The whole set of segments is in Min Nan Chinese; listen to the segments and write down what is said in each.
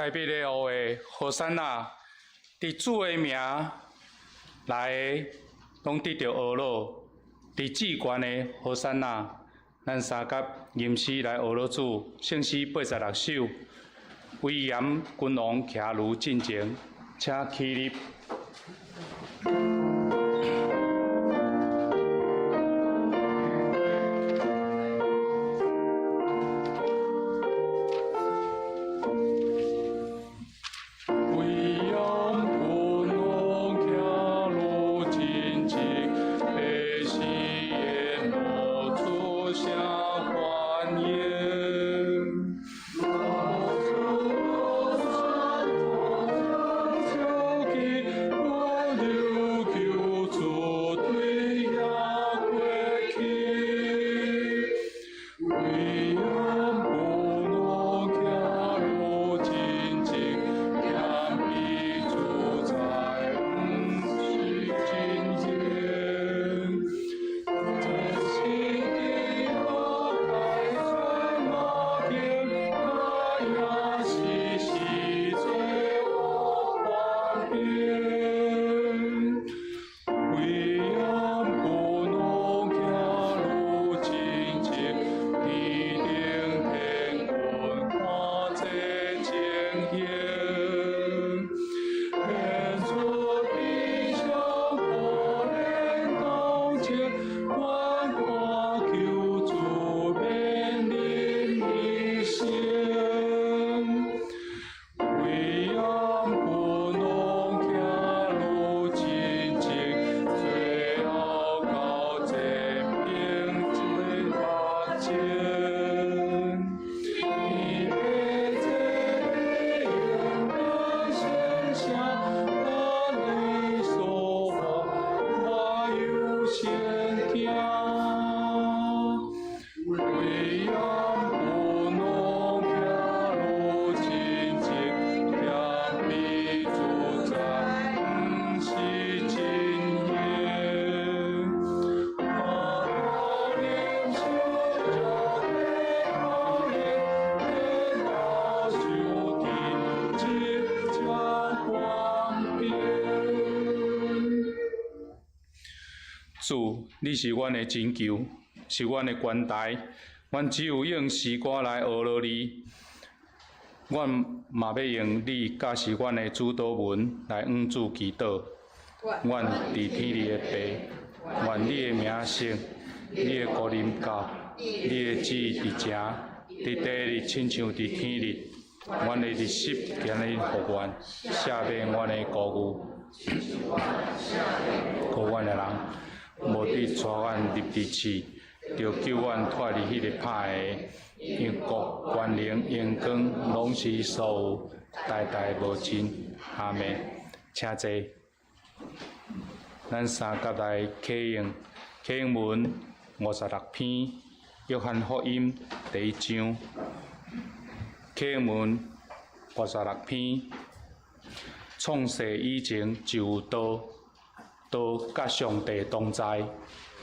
大衛的王的和散那，佇主的名來的，攏得著呵咾。佇至懸的和散那，咱三佮吟詩來呵咾主，聖詩86首，威嚴君王徛驢進前，請起立。威嚴君王徛驢進前，百姓宴樂主聲歡迎。救主對遐過去，威嚴君王徛驢進前，謙卑主宰，毋是真言。這是地樂大全馬天，他也是是罪惡還變。威嚴君王徛驢進前，天頂天軍看這情形，現出地上可憐同情，觀看救主面臨一生。威嚴君王徛驢進前，最後到這平的目前。伊的這個榮顯聲，咱的所話我優先聽。威嚴君王徛驢進前，謙卑主宰，毋是真言。我可憐受着的可憐，天道受天真正方便。主，你是阮的拯救，是阮的關台，阮只有用詩歌來呵咾你。阮嘛欲用你教示阮的主禱文來向主祈禱。阮佇天裡的父，願你的名聖，你的國臨到，你的旨意佇井，佇地裡親像佇天裡。阮的日食今日予阮，赦免阮的過誤，過阮的人，無得帶阮入佇試，著救阮脫離彼個歹的。因國權能榮光攏是所有，代代無盡。阿們，請坐。咱三佮來啟用啟用文56篇，約翰福音第一章。啟用文56篇，創世以前就有道，道佮上帝同在。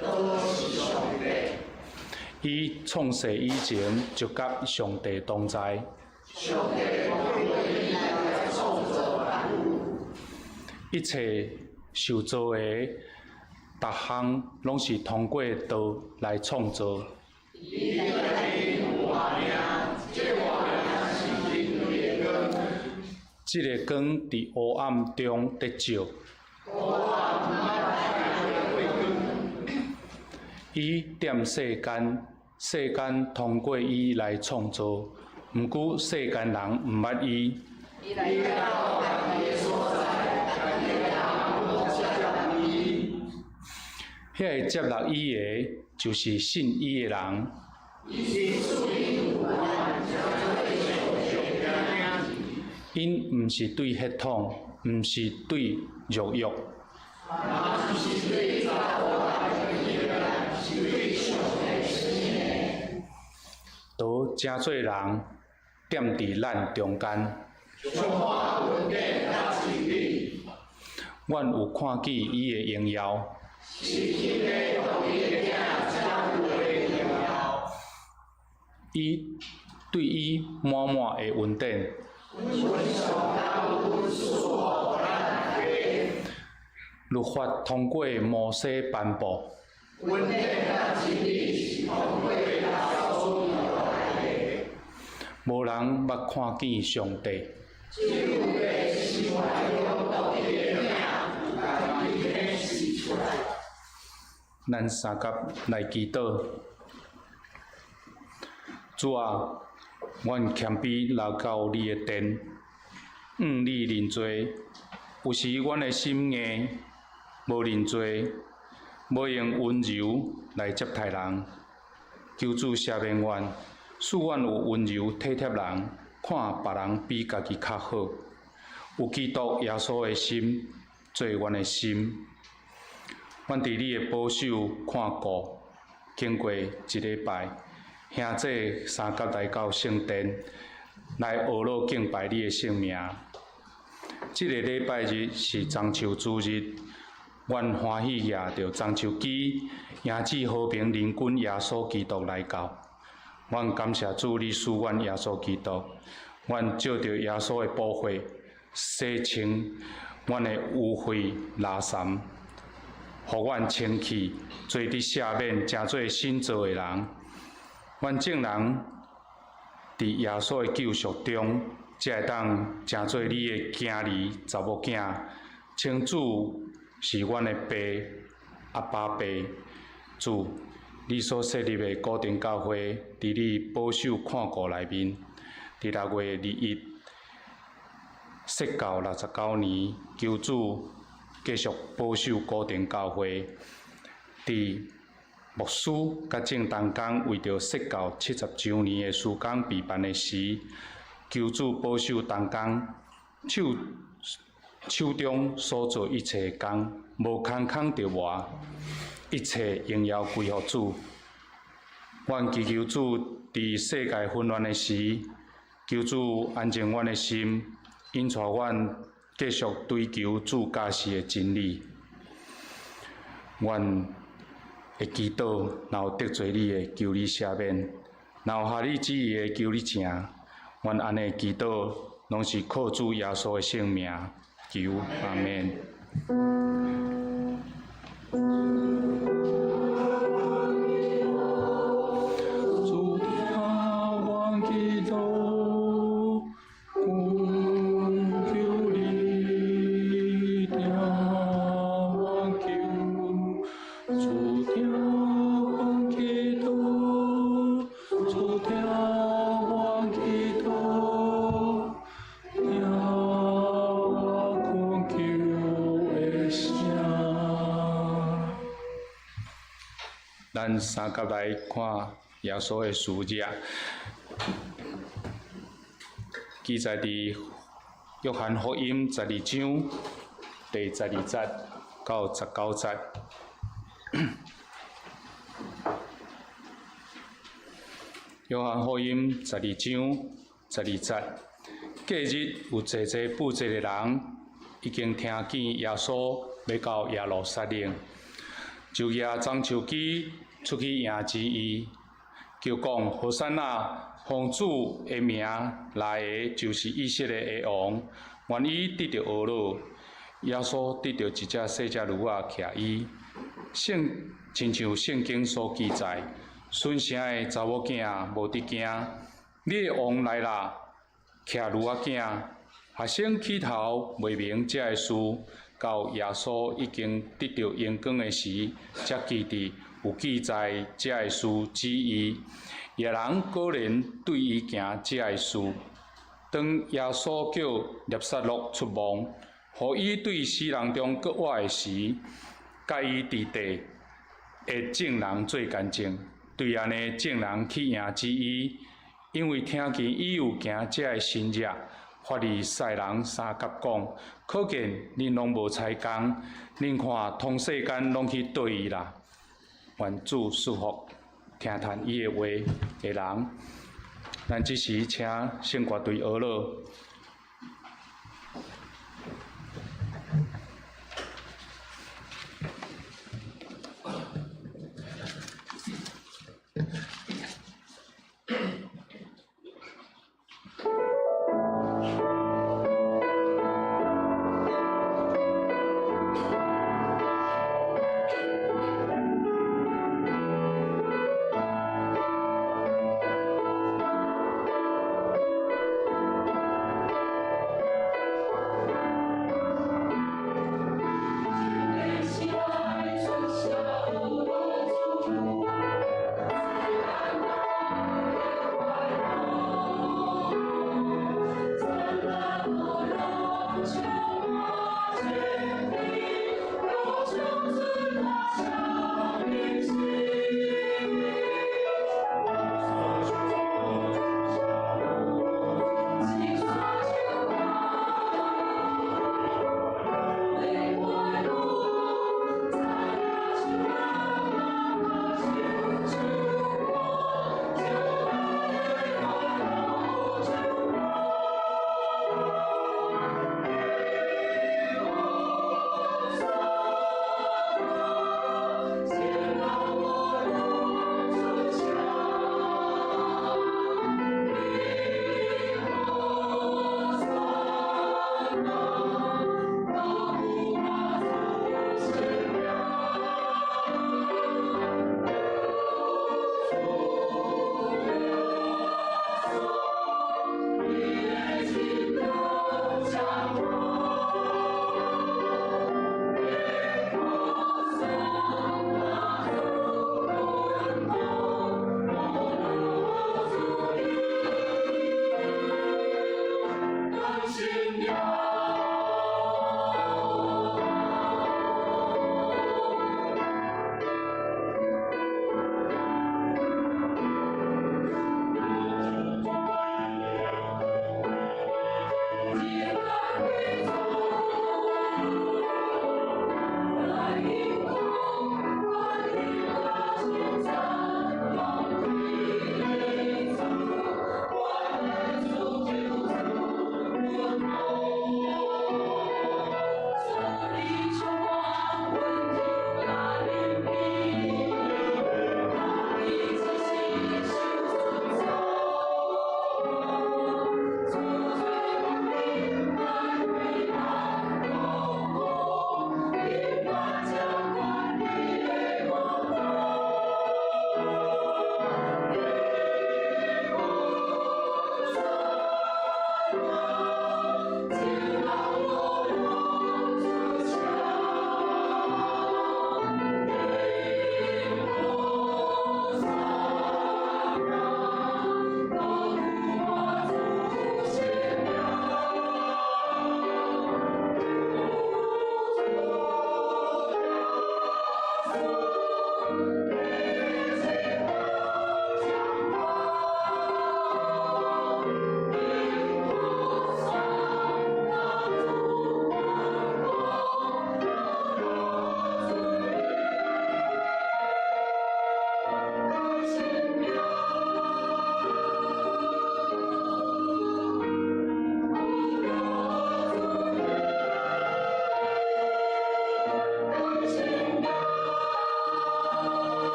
道是上帝。伊創世以前就佮上帝同在。上帝透過伊來創造萬物。一切受造的，逐項攏是通過道來創造。伊內底有活命，這活命是人類的光。這个光佇黑暗中得照。黑暗毋捌看過光。伊踮世間，世間通過伊來創造，毋過世間人毋捌伊。伊來到家己的所在，家己的人無接納伊。遐个接納伊的，就是信伊的人。伊是賜𪜶有權成做上帝的囝兒。𪜶毋是對血統，毋是對肉欲，嘛毋是對查某人的意願，是對上帝生的。道成做人，踮佇咱中間。充滿恩典佮真理。阮有看見伊的榮耀。是親的獨一的囝才有的榮耀。伊對伊滿滿的恩典。律法通過摩西頒布。無人捌看見上帝。咱相佮來祈禱。主啊，阮謙卑來到你的殿，向你認罪。有時阮的心硬，無認罪，無用溫柔來接待人。求主赦免阮，使阮有溫柔體貼人，看別人比家己較好。有基督耶穌的心，做阮的心。阮佇你的保守看顧，經過一禮拜，兄弟相佮來到聖殿，來學樂敬拜你的聖名。這個禮拜日是棕樹主日，阮歡喜舉著棕樹枝，迎接和平仁君耶穌基督來到。阮感謝主，你賜阮耶穌基督，阮借著耶穌的寶血，洗清阮的污穢垃圾。予阮清氣，做得赦免，成做新造的人。阮眾人佇耶穌的救贖中，才會當成做你的囝兒、查某囝。稱主是阮的爸、阿爸爸。主，你所設立的固定教會，佇你保守看顧內面，佇6月21設教69年，求主繼續保守固定教會，佇牧師佮眾同工為著設教70週年的事工備辦的時，求主保守同工手手中所做一切的工，無空空著磨，一切榮耀歸予主。阮祈求主佇世界混亂的時，求主安靜阮的心，引帶阮繼續追求主教示的真理。阮會祈禱，若有得罪你的，求你赦免；若有合你旨意的，求你成。阮按呢祈禱，攏是靠主耶穌的聖名，求，阿們。主聽阮祈禱，懇求你聽阮求，主聽阮祈禱，主聽阮祈禱，聽我懇求的聲。咱相佮來看耶穌的使者，記載佇約翰福音12章第12節到19節。約翰福音12章12節，隔日有濟濟報祭的人已經聽見耶穌欲到耶路撒冷，就舉棕樹枝出去迎接伊，就講：和散那，奉主的名來的，就是以色列的王，願伊得著呵咾。耶穌得著一隻細隻驢仔騎伊，聖親像聖經所記載，順城的查某囝無得驚，你的王來啦，騎驢仔囝。學生起頭袂明這个事，到耶穌已經得著榮光的時，才記得有記載這个事指伊。別人果然對伊行這个事。當耶穌叫納撒洛出亡，予伊對死人中閣活的時，佮伊佇地的眾人做見證。對按呢，眾人去迎接伊，因為聽見伊有行這个神跡。法利賽人相佮講，可見恁攏無才幹，恁看通世間攏去綴伊啦。願主賜福聽傳伊的話的人。咱這時請聖歌隊呵咾。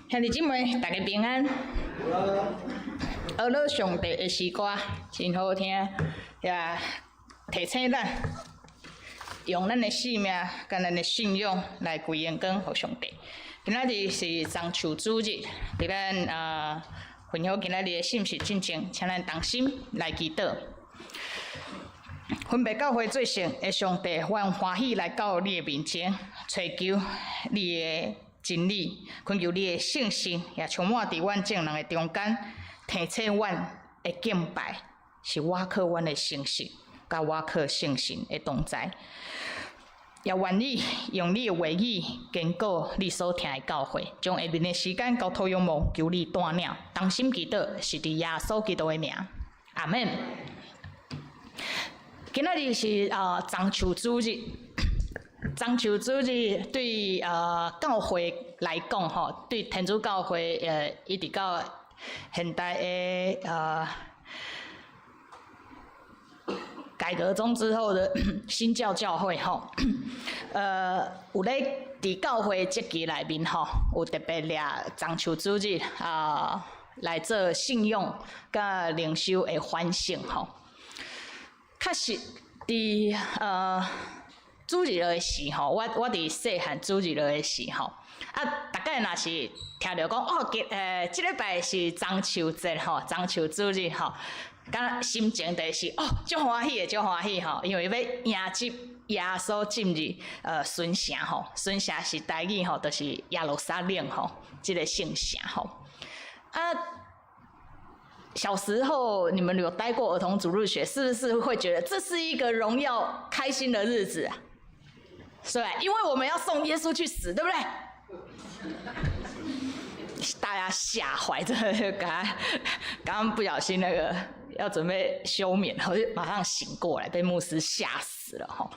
兄弟姊妹，大家平安。學樂上帝的詩歌真好聽，也提醒咱用咱的生命佮咱的信仰來歸榮光予上帝。今仔日是棕樹主日，佇咱分享今仔日的信息進前，請咱同心來祈禱。分別教會最聖的上帝，阮歡喜來到你的面前，揣求你的真理，懇求你的聖神也充滿佇阮眾人的中間，提醒阮的敬拜是倚靠阮的誠實，佮倚靠聖神的同在。也願意用你的話語堅固你所疼的教會，將下面的時間交託仰望，求你帶領，同心祈禱，是佇耶穌基督的名，阿們。今仔日是棕樹主日，棕樹主日對教會來講吼，對天主教會一直到現代的改革宗之後的新教教會吼，有咧佇教會節期內面吼，有特別掠棕樹主日啊來做信仰佮靈修的反省吼。確實，佇主日的時吼，我佇細漢主日的時吼，啊，逐擺若是聽著講哦，今這禮拜是棕樹節吼，棕樹主日吼，敢若心情就是哦，足歡喜的，足歡喜吼，因為欲迎接耶穌進入新城吼，新城是台語吼，就是耶路撒冷吼，這个聖城吼，啊。小時候你們有待過兒童主日學，是不是會覺得這是一個榮耀開心的日子啊？是吧？因為我們要送耶穌去死，對不對？大家嚇壞，真的，剛剛不小心那個要準備休眠，我就馬上醒過來，被牧師嚇死了吼。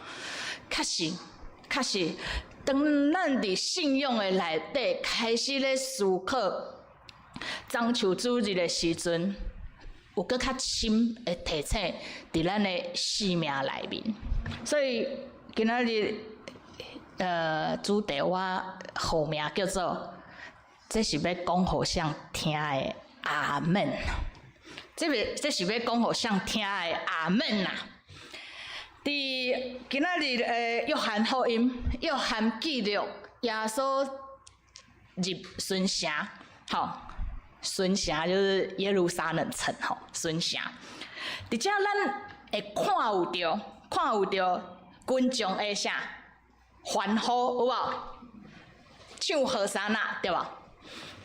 確實，確實，當咱佇信仰的內底開始咧思考棕樹主日的時陣，有閣較深的提醒佇咱的生命內面。所以今仔日主題我號名叫做，這是欲講予誰聽的阿們。這个這是欲講予誰聽的阿們啊！佇今仔日的約翰福音，約翰記錄耶穌入新城，吼，新城就是耶路撒冷城，吼，新城。佇遮咱會看有著，看有著群眾的啥歡呼，有無？唱和散那，對無？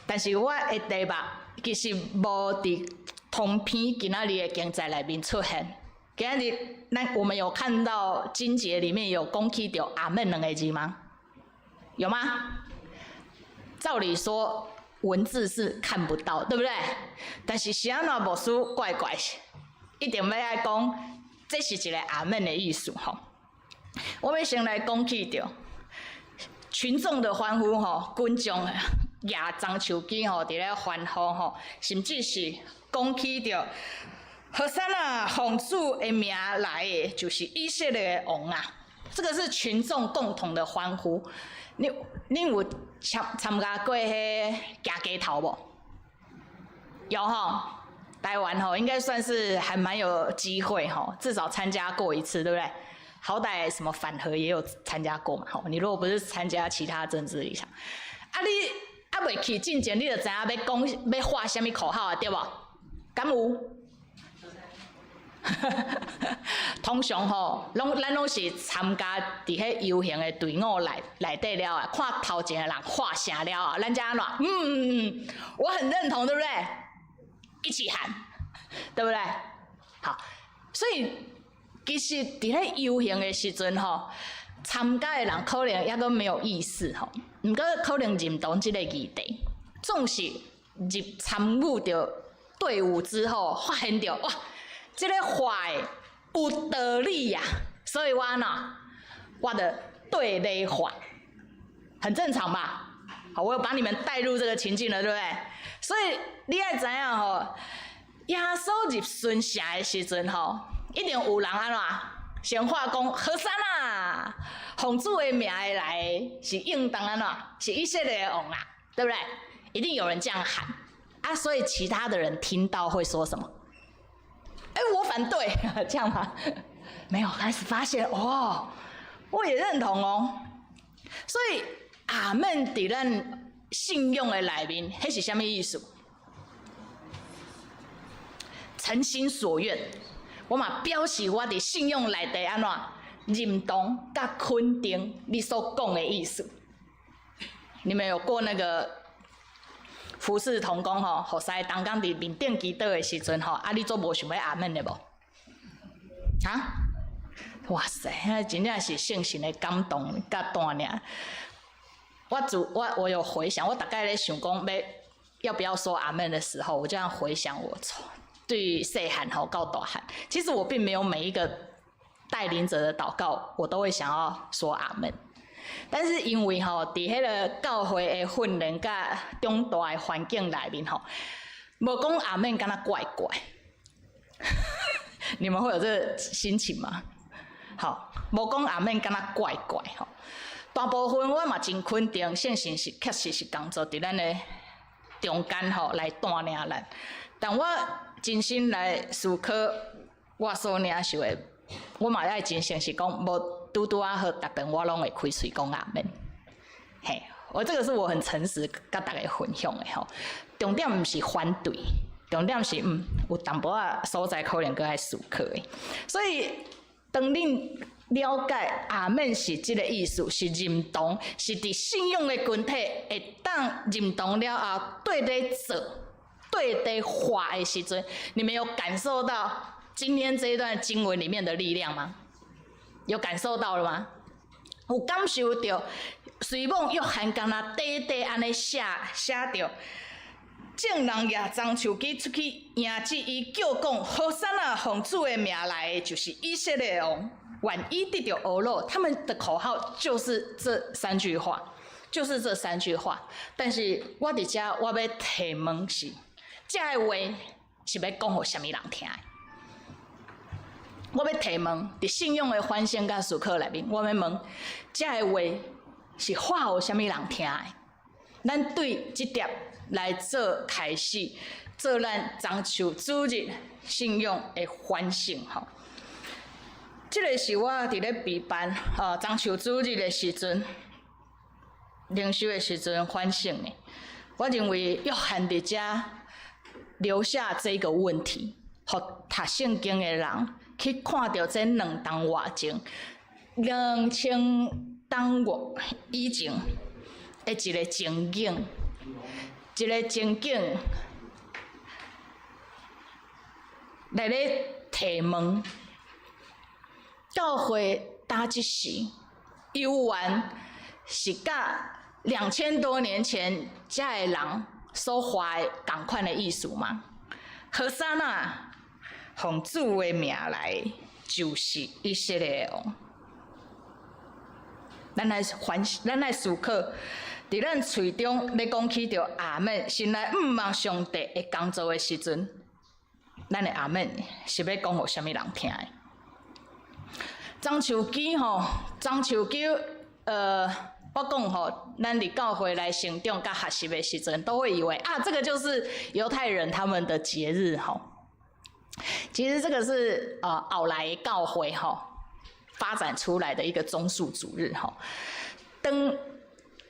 但是我的題目其實無佇通篇今仔日的經節內面出現。今仔日咱我們有看到經節裡面有講起著阿們兩个字嗎？有嗎？照理說文字是看不到，對不對？但是是按怎牧師怪怪，一定欲愛講，這是一个阿們的意思吼。我欲先來講起著群眾的歡呼吼，群眾舉棕樹枝吼，佇咧歡呼吼，甚至是講起著和散那，奉主的名來的，就是以色列的王啊！這個是群眾共同的歡呼。你有參加過彼行街頭無？有吼，台灣吼應該算是還蠻有機會吼，至少參加過一次，對不對？好歹什麼反核也有參加過嘛，吼！你如果不是參加其他政治立場，啊你猶未去進前，你就知影欲講欲喊啥物口號啊，對無？敢有？通常吼，攏咱攏是參加佇彼遊行的隊伍內底了啊，看頭前的人喊啥了啊，咱才按怎？我很認同，對不對？一起喊，對不對？好，所以其實佇咧遊行的時陣吼，參加的人可能猶閣沒有意識吼，毋過可能認同這个議題，總是入參與著隊伍之後，發現著哇，這個話的有道理呀，所以我按怎，我就綴咧喊，很正常吧？好，我有把你們帶入這個情境了，對不對？所以你愛知影吼，耶穌入新城的時陣吼，一定有人按怎先喊講和散那，奉主的名來是應當按怎，是以色列的王啊，對不對？一定有人這樣喊啊，所以其他的人聽到會說什麼？哎，我反對，這樣嗎？沒有，開始發現哦，我也認同哦。所以阿們佇咱信仰的內面，彼是啥物意思？誠心所願，我嘛表示我佇信仰內底按怎認同佮肯定你所講的意思。你們有過那個服侍同工吼，服侍同工佇面頂祈禱的時陣吼，啊，你做無想欲阿們的無？啊？哇塞，彼真正是聖神的感動佮帶領。我自我我有回想，我逐擺咧想講欲要不要說阿們的時候，我這樣回想我從對細漢吼到大漢，其實我並沒有每一個帶領者的禱告，我都會想要說阿們。但是因為吼，佇彼个教會的訓練佮長大的環境內面吼，無講阿們敢若怪怪。你們會有這個心情嗎？好，無講阿們敢若怪怪吼。大部分我嘛真肯定，聖神是確實是工作佇咱的中間吼來帶領咱。但我真心來思考，我所領受的，我嘛愛真誠實講，無拄拄仔好，逐遍我攏會開喙講阿們。嘿，我這個是我很誠實佮大家分享的吼。重點毋是反對，重點是有淡薄仔所在可能閣愛思考的。所以當恁了解阿們是這個意思，是認同，是佇信仰的群體會當認同了後，對咧做、對咧話的時陣，你們有感受到今天這一段經文裡面的力量嗎？有感受到了嗎？有感受著，西門約翰敢若短短按呢寫寫著，眾人舉棕樹枝出去迎接伊，叫講：和散那，奉主的名來的，就是以色列王，願伊得著呵咾。他們的口號就是這三句話，就是這三句話。但是我佇遮，我欲提問是，這个話是欲講予啥物人聽的？我欲提問，佇信仰的反省佮思考內面，我欲問，這个話是話予啥物人聽的？咱對這帖來做開始，做咱棕樹主日信仰的反省吼。這个是我佇咧備辦棕樹主日的時陣，靈修的時陣反省的。我認為約翰佇遮留下這個問題，予讀聖經的人去看著這兩冬外前，2000冬外以前的一个情景，一个情景來咧提問，教會當這時猶原是佮2000多年前遮的人所話的仝款的意思嗎？和散那，奉主的名來，就是以色列王。咱來反省，咱來思考，佇咱喙中咧講起著阿們，心內向望上帝會工作的時陣，咱的阿們是欲講予啥物人聽的？棕樹枝吼，棕樹枝，我講吼，咱佇教會來成長佮學習的時陣，都會以為啊，這個就是猶太人他們的節日吼。其實這個是後來教會吼發展出來的一個棕樹主日吼。當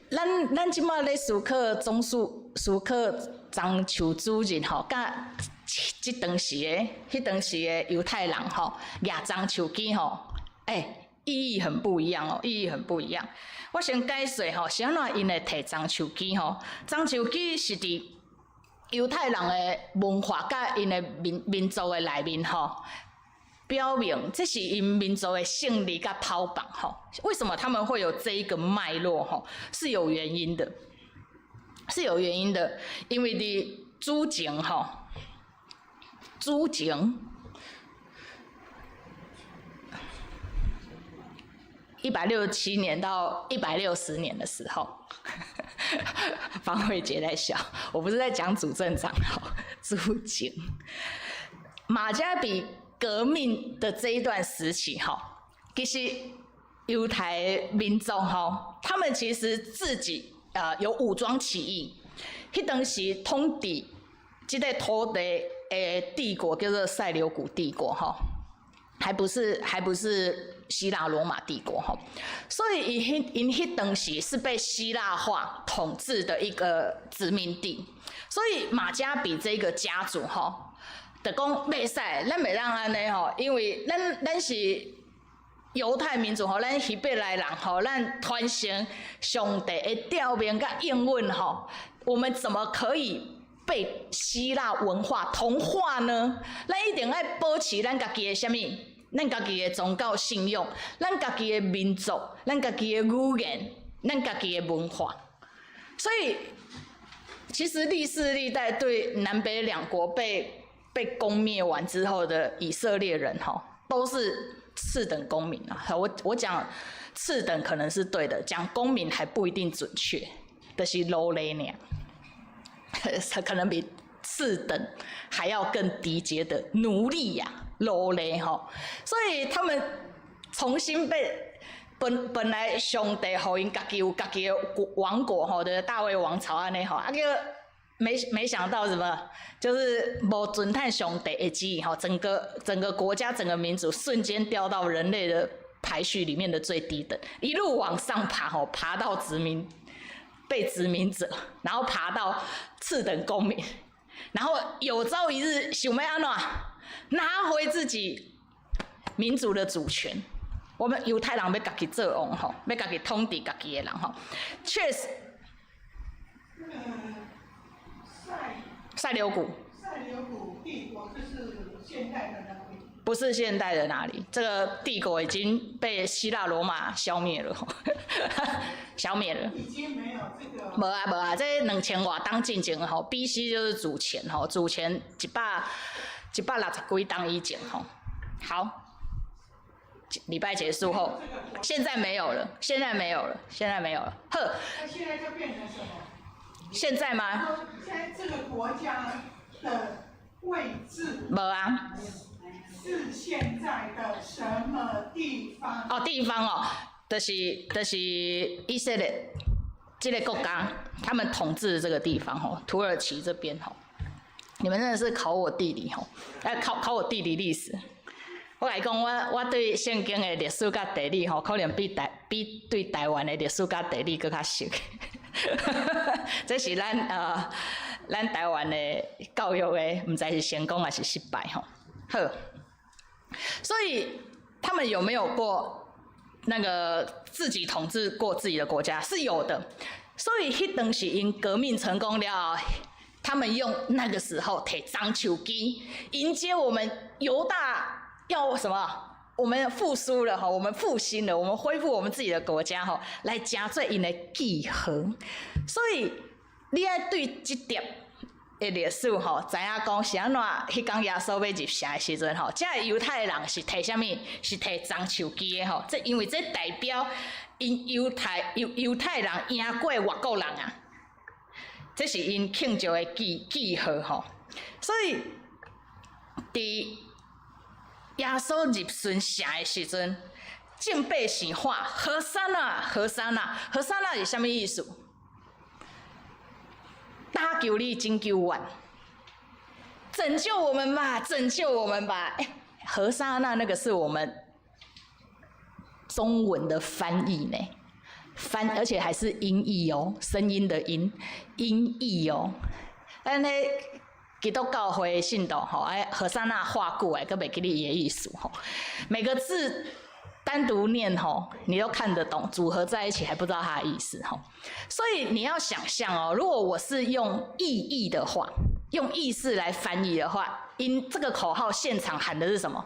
咱這擺咧思考棕樹、思考棕樹主日吼，佮這當時的、彼當時的猶太人吼，舉棕樹枝吼，欸，意義很不一樣哦，意義很不一樣。我先解釋吼，是按怎𪜶會提棕樹枝吼？棕樹枝是佇猶太人的文化佮𪜶的民族的內面吼，表明這是𪜶民族的勝利佮跑榜吼。為什麼他們會有這一個脈絡吼？是有原因的，是有原因的，因為佇主前吼，主前167年到160年的時候，方慧杰在笑，我不是在講主政長吼，主前馬加比革命的這一段時期吼，其實猶太民族吼，他們其實自己有武裝起義，彼當時統治這個土地的帝國叫做塞琉古帝國吼，還不是希臘羅馬帝國吼，所以伊彼𪜶彼當時是被希臘化統治的一個殖民地，所以馬加比這個家族吼，就講袂使，咱袂當按呢吼，因為咱是猶太民族吼，咱希伯來人吼，咱傳承上帝的誡命佮應允吼，我們怎麼可以被希臘文化同化呢？咱一定愛保持咱家己的啥物？咱家己的宗教信仰，咱家己的民族，咱家己的語言，咱家己的文化。所以，其實歷世歷代對南北兩國被攻滅完之後的以色列人，吼，都是次等公民啊。我講次等可能是對的，講公民還不一定準確，就是奴隸呢，可能比次等還要更低階的奴隸呀。奴隸吼，所以他們重新被本來上帝予𪜶家己有家己的國王國吼，就是大衛王朝按呢吼，啊叫沒想到什麼，就是無遵趁上帝的旨意吼，整個國家整個民族瞬間掉到人類的排序裡面的最低等，一路往上爬吼，爬到殖民被殖民者，然後爬到次等公民，然後有朝一日想欲按怎？拿回自己民族的主權，我們猶太人欲家己做王吼，欲家己統治家己的人吼，確實。塞塞琉古。塞琉古帝國就是現代的哪裡？不是現代的哪裡，這個帝國已經被希臘羅馬消滅了，消滅了。已經沒有這個。無啊無啊，這兩千外冬進前吼，B.C. 就是主前吼，主前160幾冬以前吼。好，禮拜結束後，現在沒有了，現在沒有了，現在沒有了。好。那現在就變成什麼？現在嗎？現在這個國家的位置。無啊。是現在的什麼地方？哦，地方哦，就是以色列這個國家，他們統治這個地方吼，土耳其這邊吼。你們真的是考我地理吼，哎，考我地理歷史。我來講，我對聖經的歷史佮地理吼，可能比對台灣的歷史佮地理閣較熟。這是咱台灣的教育的，毋知是成功還是失敗吼。好，所以他們有沒有過那個自己統治過自己的國家？是有的。所以彼當時𪜶革命成功了，他們用那個時候提樟樹枝迎接我們猶大要什麼？我們復甦了哈，我們復興了，我們恢復我們自己的國家哈，來成做𪜶的記號。所以你愛對這點的歷史吼，知影講是按怎？彼工耶穌欲入城的時陣吼，這猶太人是提啥物？是提樟樹枝的吼。這因為這代表𪜶猶太人贏過外國人啊，這是𪜶慶祝的記號吼。所以佇耶穌入巡城的時陣，眾百姓喊和散那，和散那，和散那是啥物意思？打求你拯救我，拯救我們吧，拯救我們吧！欸，和散那那個是我們中文的翻譯呢，而且還是音譯哦，聲音的音，音譯哦。但彼基督教會信徒吼，哎，和散那話過來，閣袂記得伊的意思吼。每個字單獨念吼，你都看得懂，組合在一起還不知道它的意思吼。所以你要想象哦，如果我是用意譯的話，用意思來翻譯的話，𪜶這個口號現場喊的是什麼？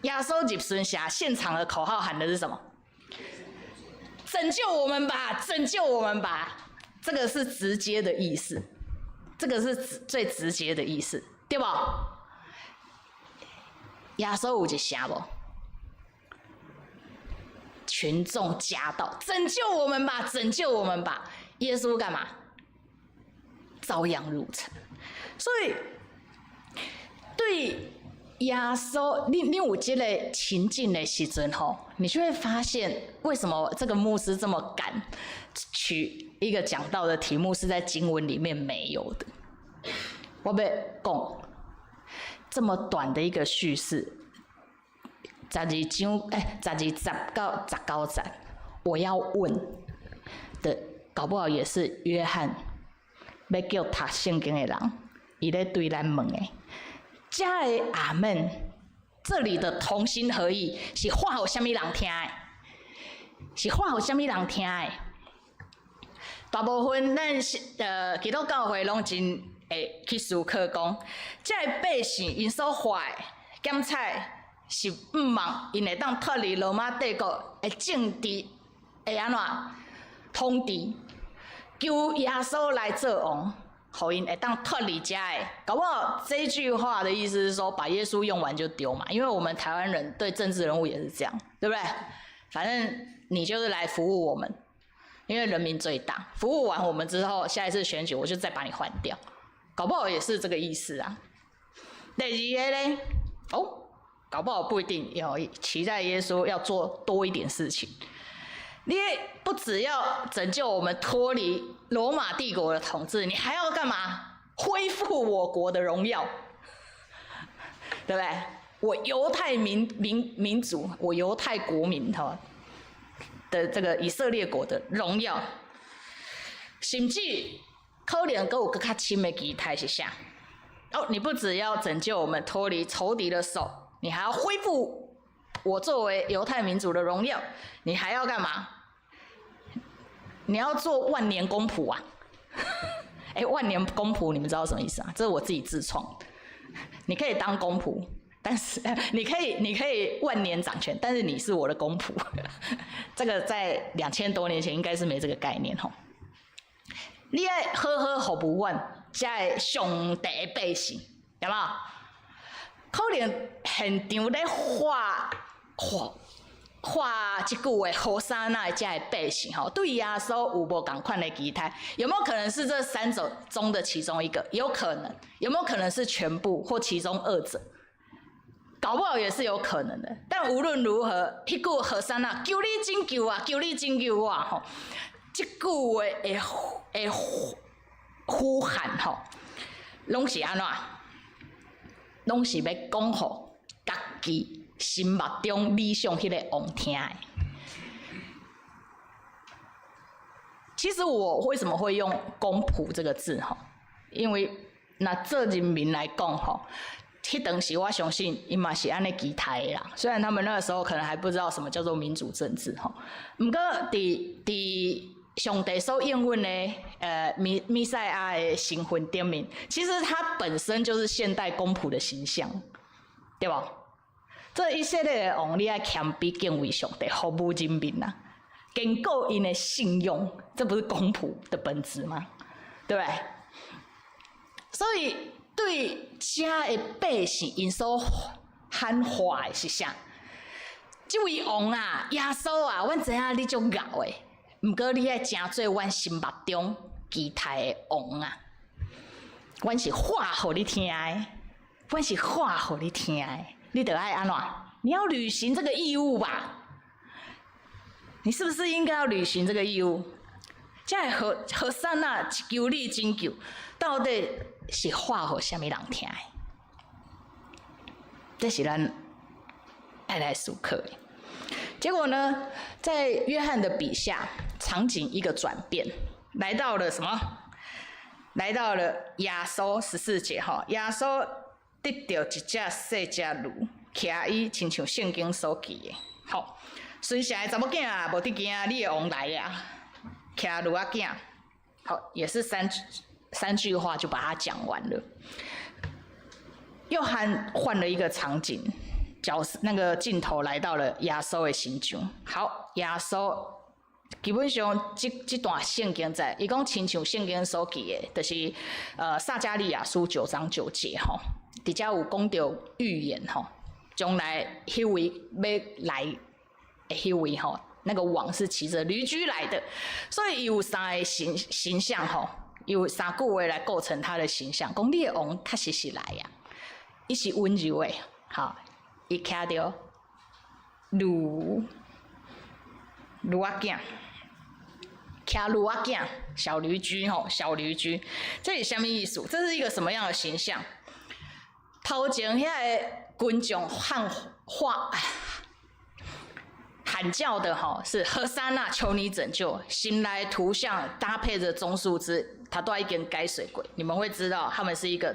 耶穌入巡城，現場的口號喊的是什麼？拯救我們吧，拯救我們吧！這個是直接的意思，這個是最直接的意思，對無？耶穌有入城無？群眾夾道，拯救我們吧，拯救我們吧！耶穌幹嘛？照樣入城。所以，對耶穌，你有這個情境的時陣吼，你就會發現為什麼這個牧師這麼敢，取一個講道的題目是在經文裡面沒有的。我欲講這麼短的一個敘事，12章哎，12節到19節，我要問的，搞不好也是約翰欲叫讀聖經的人，伊咧對咱問的。遮的阿們，這裡的同心合意是話予啥物人聽的？是話予啥物人聽的？大部分咱是基督教會攏真會去思考講，這个百姓𪜶所喊的檢採是向望𪜶會當脫離羅馬帝國的政治會按怎統治，求耶穌來做王，予𪜶會當脫離遮的。搞不好這句話的意思是說，把耶穌用完就丟嘛？因為我們台灣人對政治人物也是這樣，對不對？反正你就是來服務我們，因為人民最大。服務完我們之後，下一次選舉我就再把你換掉，搞不好也是這個意思啊。第二個咧，哦，搞不好不一定要期待耶穌要做多一點事情。你不只要拯救我們脫離羅馬帝國的統治，你還要幹嘛？恢復我國的榮耀，對不對？我猶太民族，我猶太國民哈的這個以色列國的榮耀，甚至可能閣有閣較深的期待是啥？哦，你不只要拯救我們脫離仇敵的手，你還要恢復我作為猶太民族的榮耀，你還要幹嘛？你要做萬年公僕啊？哎，萬年公僕，你們知道什麼意思啊？這是我自己自創。你可以當公僕，但是你可以萬年掌權，但是你是我的公僕。這個在2000多年前應該是沒這個概念吼。你愛好好服務阮，遮的上帝百姓，有無？可能現場咧喊喊喊這句話，和散那遮的百姓吼，對耶穌有無仝款的期待？有沒有可能是這三種中的其中一個？有可能。有沒有可能是全部或其中二者？搞不好也是有可能的。但無論如何，彼句和散那，求你拯救我，求你拯救我吼，這句話的呼喊吼，攏是按怎？攏是欲講予家己心目中理想彼个王聽的。其實我為什麼會用“公僕”這個字？吼，因為若做人民來講，吼，彼當時我相信𪜶嘛是按呢期待的啦。雖然他們那個時候可能還不知道什麼叫做民主政治，吼，毋過佇上帝所應允的彌賽亞的身份頂面，其實他本身就是現代公僕的形象，對無？這以色列的王，你愛謙卑敬畏上帝，服務人民啊，堅固𪜶的信用，這不是公僕的本質嗎？對不對？所以對遮的百姓，𪜶所喊話的是啥？這位王啊，耶穌啊，阮知影你足𠢕的，毋過你愛成做阮心目中期待的王啊！阮是喊予你聽的，阮是喊予你聽的，你著愛按怎？你要履行這個義務吧？你是不是應該要履行這個義務？這个和散那求你拯救，到底是喊予啥物人聽的？這是咱愛來思考的。結果呢，在約翰的筆下，場景一個轉變，來到了什麼？來到了耶穌14節吼，耶穌得著一隻細隻驢，騎伊親像聖經所記的。好，順社的查某囝啊，無得驚，你的王來啊，騎驢仔囝。好，也是三句話就把它講完了。約翰換了一個場景，角色那個鏡頭來到了耶穌的身上。好，耶穌基本上這段聖經在，伊講親像聖經所記的，就是撒迦利亞書9章9節吼，佇遮有講著預言吼，將來彼位欲來的彼位吼，那個王是騎着驢駒來的，所以伊有三个形象吼，有三句話來構成他的形象。講你的王確實是來啊，伊是溫柔的，吼，伊騎著驢仔囝。騎驢仔囝，小驢驹吼，小驢驹，這是啥物意思？這是一個什麼樣的形象？頭前遐个群眾喊話喊叫的吼是和散那，求你拯救。心內圖像搭配着棕樹枝，他都已經解說過，你們會知道他們是一個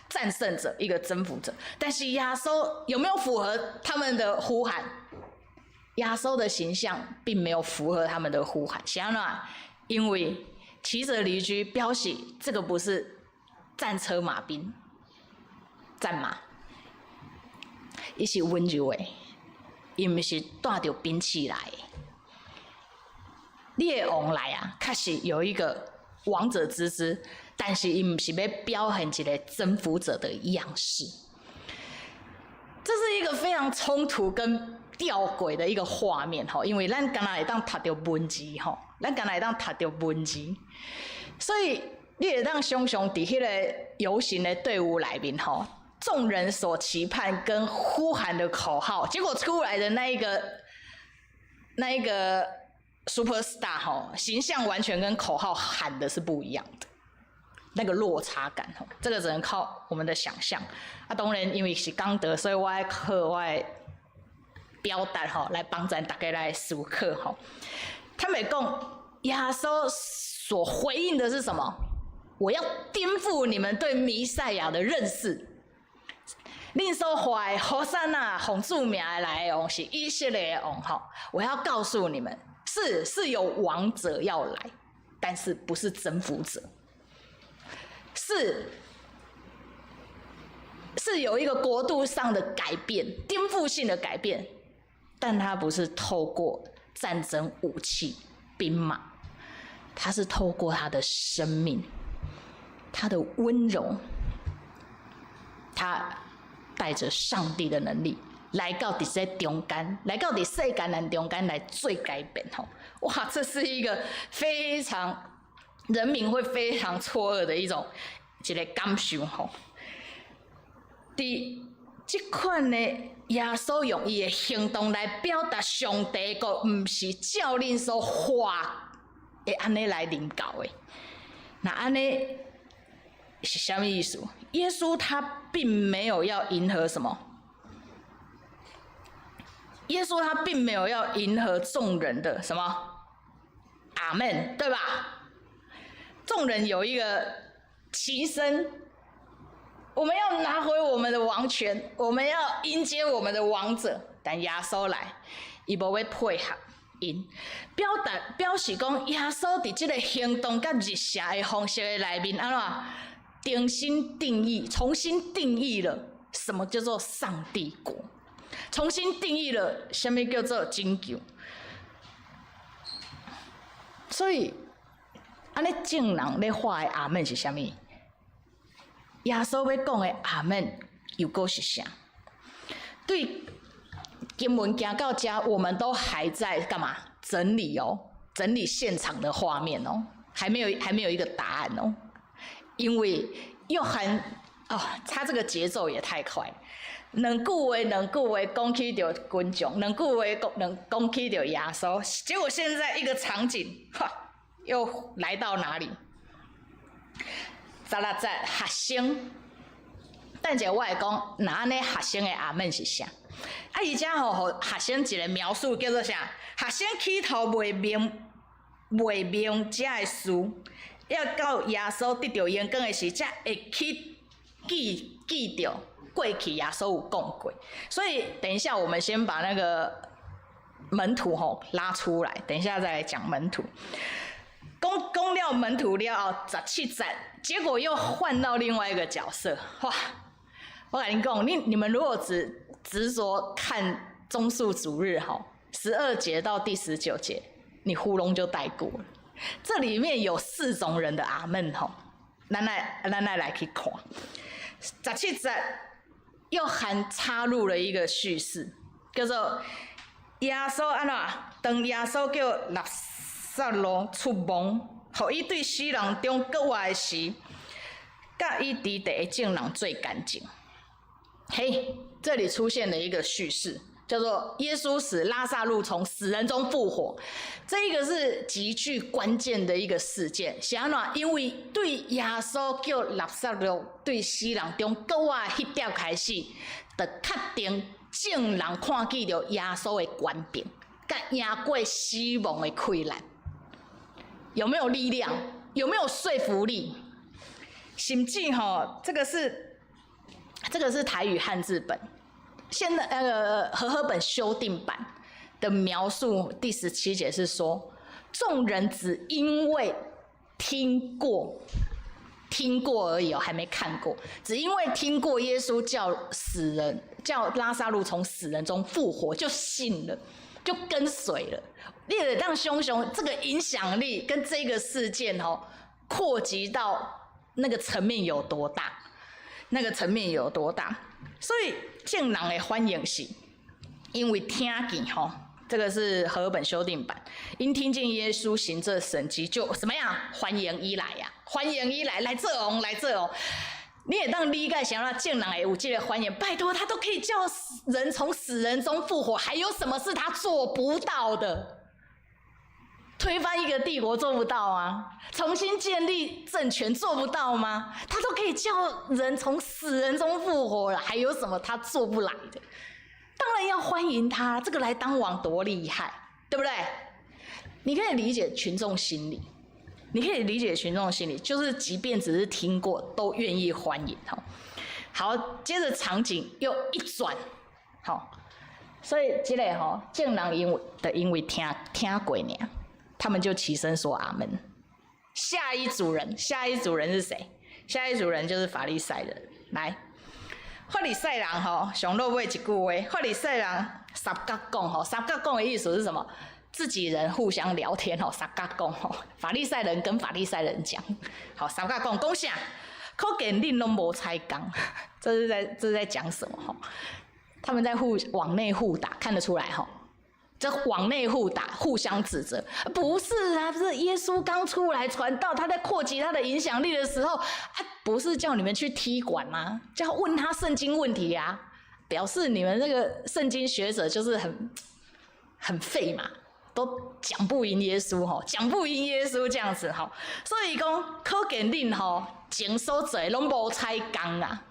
戰勝者，一個征服者。但是耶穌有沒有符合他們的呼喊？耶穌的形象並沒有符合他們的呼喊。是按怎？因為騎着驢駒，表示這個不是戰車馬兵。戰馬，伊是溫柔的，伊毋是帶著兵器來的。你的王來啊，確實有一個王者之姿，但是伊毋是欲表現一個征服者的樣式。這是一個非常衝突跟吊詭的一個畫面吼，因為咱敢若會當讀著文字吼，咱敢若會當讀著文字，所以你會當想像佇彼個遊行的隊伍內面吼。眾人所期盼跟呼喊的口號，結果出來的那一個 super star 吼，形象完全跟口號喊的是不一樣的，那個落差感吼，這個只能靠我們的想象。啊，當然因為是講道，所以我愛靠我的表達吼來幫助大家來思考吼。他們講耶穌所回應的是什麼？我要顛覆你們對彌賽亞的認識。恁所喊的和散那，奉主名來的王是以色列的王吼！我要告訴你們，是有王者要來，但是不是征服者，是有一個國度上的改變，顛覆性的改變，但他不是透過戰爭武器、兵馬，他是透過他的生命，他的溫柔，他帶着上帝的能力來到佇這中間，來到佇世間人中間來做改變吼！哇，這是一個非常人民會非常錯愕的一種一個感受吼。佇這款的耶穌用伊的行動來表達上帝國，毋是照恁所喊的按呢來臨到的。那按呢是啥物意思？耶穌他並沒有要迎合什麼，耶穌他並沒有要迎合眾人的什麼？阿門，對吧？眾人有一個齊聲，我們要拿回我們的王權，我們要迎接我們的王者。但耶穌來，伊無欲配合𪜶，表達表示講耶穌佇這個行動佮日寫的方式的內面，按怎？重新定義，重新定義了什麼叫做上帝國，重新定義了什麼叫做拯救。所以，按呢眾人咧喊的阿門是啥物？耶穌欲講的阿門又閣是啥？對經文行到遮，我們都還在幹嘛？整理哦，整理現場的畫面哦，還沒有一個答案哦。因為約翰哦，他這個節奏也太快，兩句話兩句話講起著群眾，兩句話講兩講起著耶穌，結果現在一個場景，哈，又來到哪裡？16節學生，等下我會講，那按呢學生的阿門是啥？啊，伊遮吼，予學生一個描述叫做啥？學生起頭袂明這个事，要到耶穌得著榮光的時，才會去記著過去耶穌有講過。所以等一下，我們先把那個門徒吼拉出來，等一下再來講門徒。講講了門徒了後，17節，結果又換到另外一個角色，哇！我共你講，你們如果只執著看棕樹主日吼，12節到第19節，你糊弄就帶過了。這裡面有四種人的阿門吼，咱來去看。17節又還插入了一個敘事，叫做耶穌按怎？當耶穌叫辣撒魯出亡，予伊對死人中閣活的時，佮伊佇地的眾人做見證。嘿，這裡出現了一個敘事，叫做耶穌使拉撒路從死人中復活，這個是極具關鍵的一個事件。是按怎？因為對耶穌叫拉撒路對死人中閣活彼點開始，就確定眾人看見著耶穌的權柄，佮贏過死亡的氣力，有沒有力量？有沒有說服力？甚至吼，這個是台語漢字本。現在那個和合本修訂版的描述，第17節是說，眾人只因為聽過，聽過而已哦，還沒看過，只因為聽過耶穌叫死人，叫拉撒路從死人中復活，就信了，就跟隨了。你會當想像這個影響力跟這個事件哦，擴及到那個層面有多大？那個層面有多大？所以眾人的反應是，因為聽見吼，這個是和合本修訂版，因聽見耶穌行這神蹟，就怎麼樣歡迎伊來呀？歡迎伊來，來做王，來做王。你會當理解啥物眾人會有這個反應，拜託他都可以叫人從死人中復活，還有什麼是他做不到的？推翻一個帝國做不到啊？重新建立政權做不到嗎？他都可以叫人從死人中復活了，還有什麼他做不來的？當然要歡迎他，這個來當王多厲害，對不對？你可以理解群眾心理，你可以理解群眾心理，就是即便只是聽過，都願意歡迎。好，接着場景又一轉，好，所以這個吼，眾人因為聽過爾。他們就起身說阿門。下一組人，下一組人是誰？下一組人就是法利賽人。來，法利賽人吼，上落尾一句話，法利賽人捎角講吼，捎角講的意思是什麼？自己人互相聊天吼，捎角講吼，法利賽人跟法利賽人講，好，捎角講講啥？可見恁攏無彩工，這是在講什麼？吼，他們在互往內互打，看得出來吼。這往內互打，互相指責，不是啊，不是耶穌剛出來傳道，他在擴及他的影響力的時候，啊，不是叫你們去踢館嗎？叫問他聖經問題啊，表示你們那個聖經學者就是很廢嘛，都講不贏耶穌吼，講不贏耶穌這樣子吼，所以講可見恁吼前所做攏無彩工啊。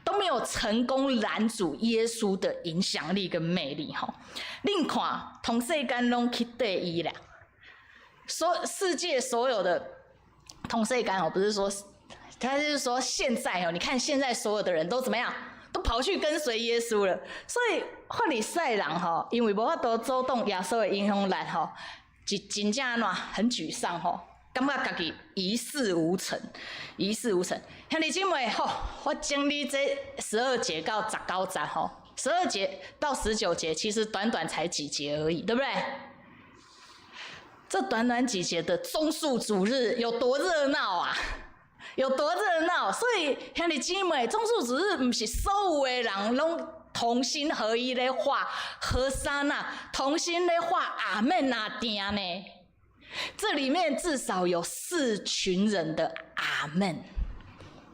都沒有成功攔阻耶穌的影響力跟魅力吼。恁看，統世間攏去綴伊啦。所世界所有的統世間哦，不是說，他就是說現在哦，你看現在所有的人都怎麼樣，都跑去跟隨耶穌了。所以法利賽人吼，因為無法度阻擋耶穌的影響力吼，就真正按怎很沮喪吼。感覺家己一事無成，一事無成。兄弟姊妹，吼，我整理這12節到19節吼，12節到19節，其實短短才幾節而已，對不對？這短短幾節的棕樹主日有多熱鬧啊？有多熱鬧？所以兄弟姊妹，棕樹主日毋是所有的人攏同心合意咧喊和散那，同心咧喊阿們啊定呢？這裡面至少有四群人的阿們，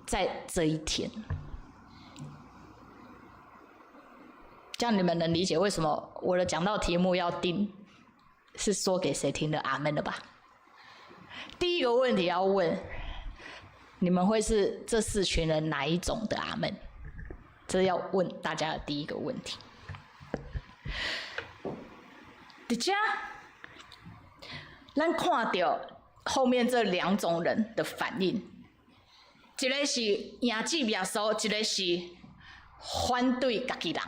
在這一天，這樣你們能理解為什麼我的講道題目要定是說給誰聽的阿們了吧？第一個問題要問，你們會是這四群人哪一種的阿們？這要問大家的第一個問題。佇遮，咱看著後面這兩種人的反應，一個是迎接耶穌，一個是反對家己人。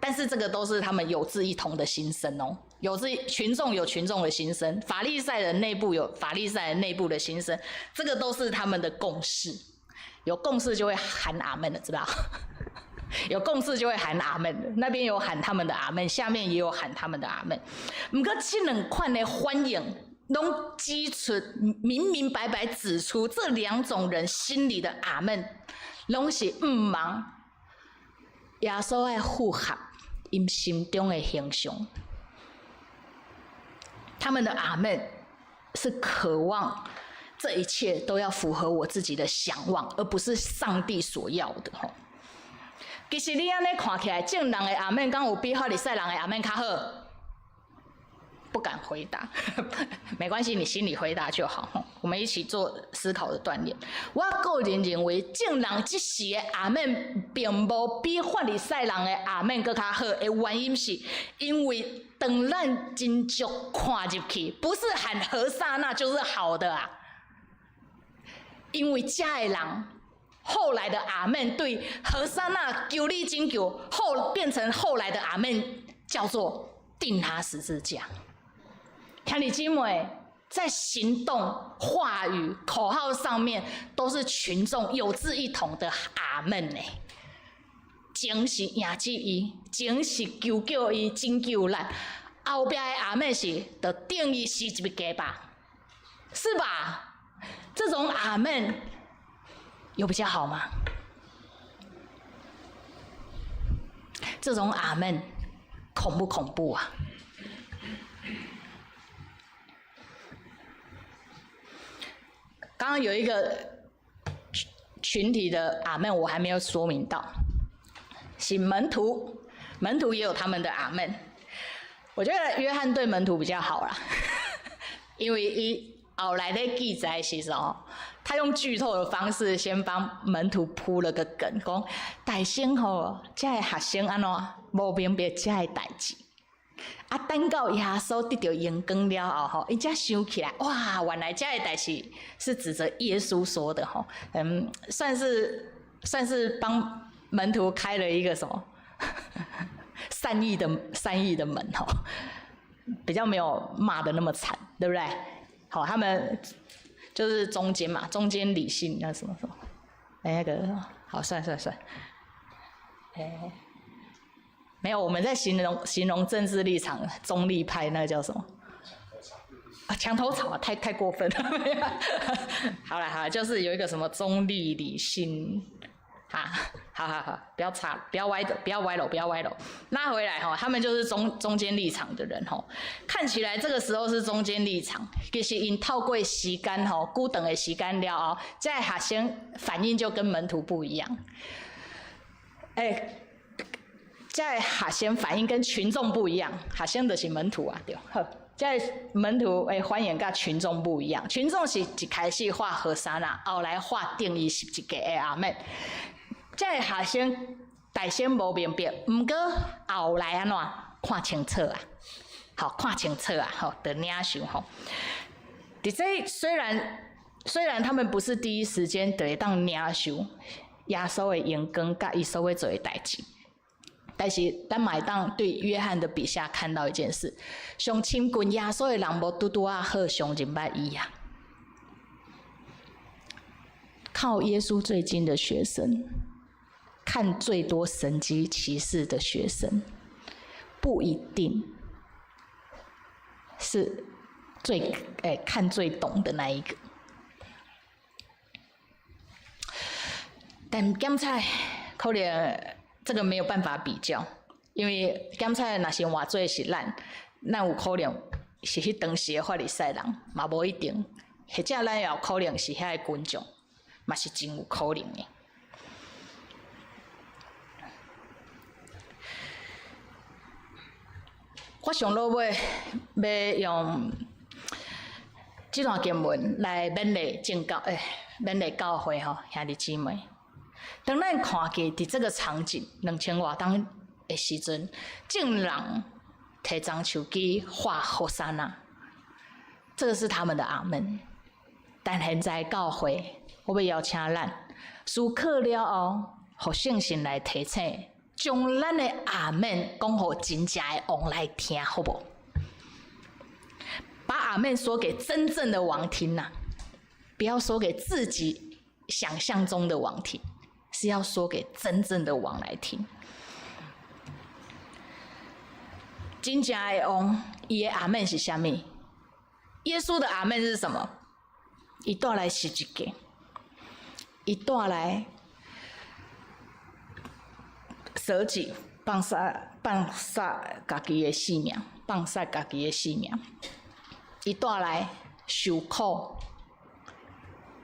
但是這個都是他們有志一同的心聲哦，有志群眾有群眾的心聲，法利賽人內部有法利賽人內部的心聲，這個都是他們的共識。有共識就會喊阿門的，知道？有共識就會喊阿門，那邊有喊他們的阿門，下面也有喊他們的阿門。毋過這兩款的反應，攏指出明明白白指出這兩種人心裡的阿門，攏是毋望耶穌愛符合𪜶心中的形象。他們的阿門是渴望這一切都要符合我自己的想望，而不是上帝所要的。吼。其實你按呢看起來，眾人的阿們敢有比法利賽人的阿們較好？不敢回答，沒關係，你心裡回答就好。我們一起做思考的鍛煉。我個人認為，眾人這時的阿們並無比法利賽人的阿們閣較好的原因，是因為當咱真足看入去，不是喊和散那就是好的啊。因為這的人後來的阿們對和散那求你拯救，後變成後來的阿們叫做釘他十字架。兄弟姊妹，在行動、話語、口號上面，都是群眾有志一同的阿們呢。前是迎接伊，前是求叫伊拯救咱，後壁的阿們是就釘伊十字架吧，是吧？這種阿們有比較好嗎？這種阿們恐不恐怖啊？剛剛有一個群體的阿們，我還沒有說明到，是門徒，門徒也有他們的阿們。我覺得約翰對門徒比較好啦，因為伊後來的記載是什麼？他用劇透的方式先幫門徒鋪了個梗，講大先吼，這个學生按怎無明白這个代誌。啊，等到耶穌得著榮光了後吼，伊才想起來，哇，原來這个代誌是指著耶穌說的吼，算是幫門徒開了一個什麼善意的門吼，比較沒有罵得那麼慘，對不對？好，他們就是中間嘛，中間理性那什麼什麼，欸，那個好，算算算，欸。沒有，我們在形容政治立場中立派，那個叫什麼？啊，牆頭草啊，太過分了。好了好了，就是有一個什麼中立理性，哈，好好好，不要岔，不要歪的，不要歪樓，不要歪樓，拉回來哈，他們就是中間立場的人吼，看起來這個時候是中間立場，其實𪜶透過時間吼，久長的時間了後，這個學生反應就跟門徒不一樣，欸。這個學生反應跟群眾不一樣，學生就是門徒啊，對。好，這個門徒的反應佮群眾不一樣，群眾是一開始喊和散那，後來喊釘伊十字架的阿們。這個學生大先無明白，毋過後來按怎看清楚啊？好，看清楚啊！好，就領受吼。佇這雖然他們不是第一時間就會當領受耶穌的榮光，佮伊所欲做的代誌。但是，咱嘛會當對約翰的筆下看到一件事：上親近耶穌的人，無拄拄仔好上認捌伊啊。靠耶穌最近的學生，看最多神蹟奇事的學生，不一定是最看最懂的那一個。但檢查可能。這個沒有辦法比較，因為檢查若是換做是咱，咱有可能是彼當時的法利賽人，嘛無一定，或者咱也有可能是遐个群眾，嘛是真有可能的。我上落尾欲用這段經文來勉勵正教，勉勵教會吼兄弟姊妹。當咱看見佇這個場景，2000外冬的時陣，眾人提樟樹枝喊和散那，這個是他們的阿們。但現在教會，我欲邀請咱思考了後，予聖神來提醒，將咱的阿們講予真正的王來聽，好無？把阿們說給真正的王聽吶，不要說給自己想象中的王聽。是要說給真正的王來聽。真正的王，伊的阿們是啥物？耶穌的阿們是什麼？伊帶來十字架，伊帶來捨己，放殺家己的性命，放殺家己的性命。伊帶來受苦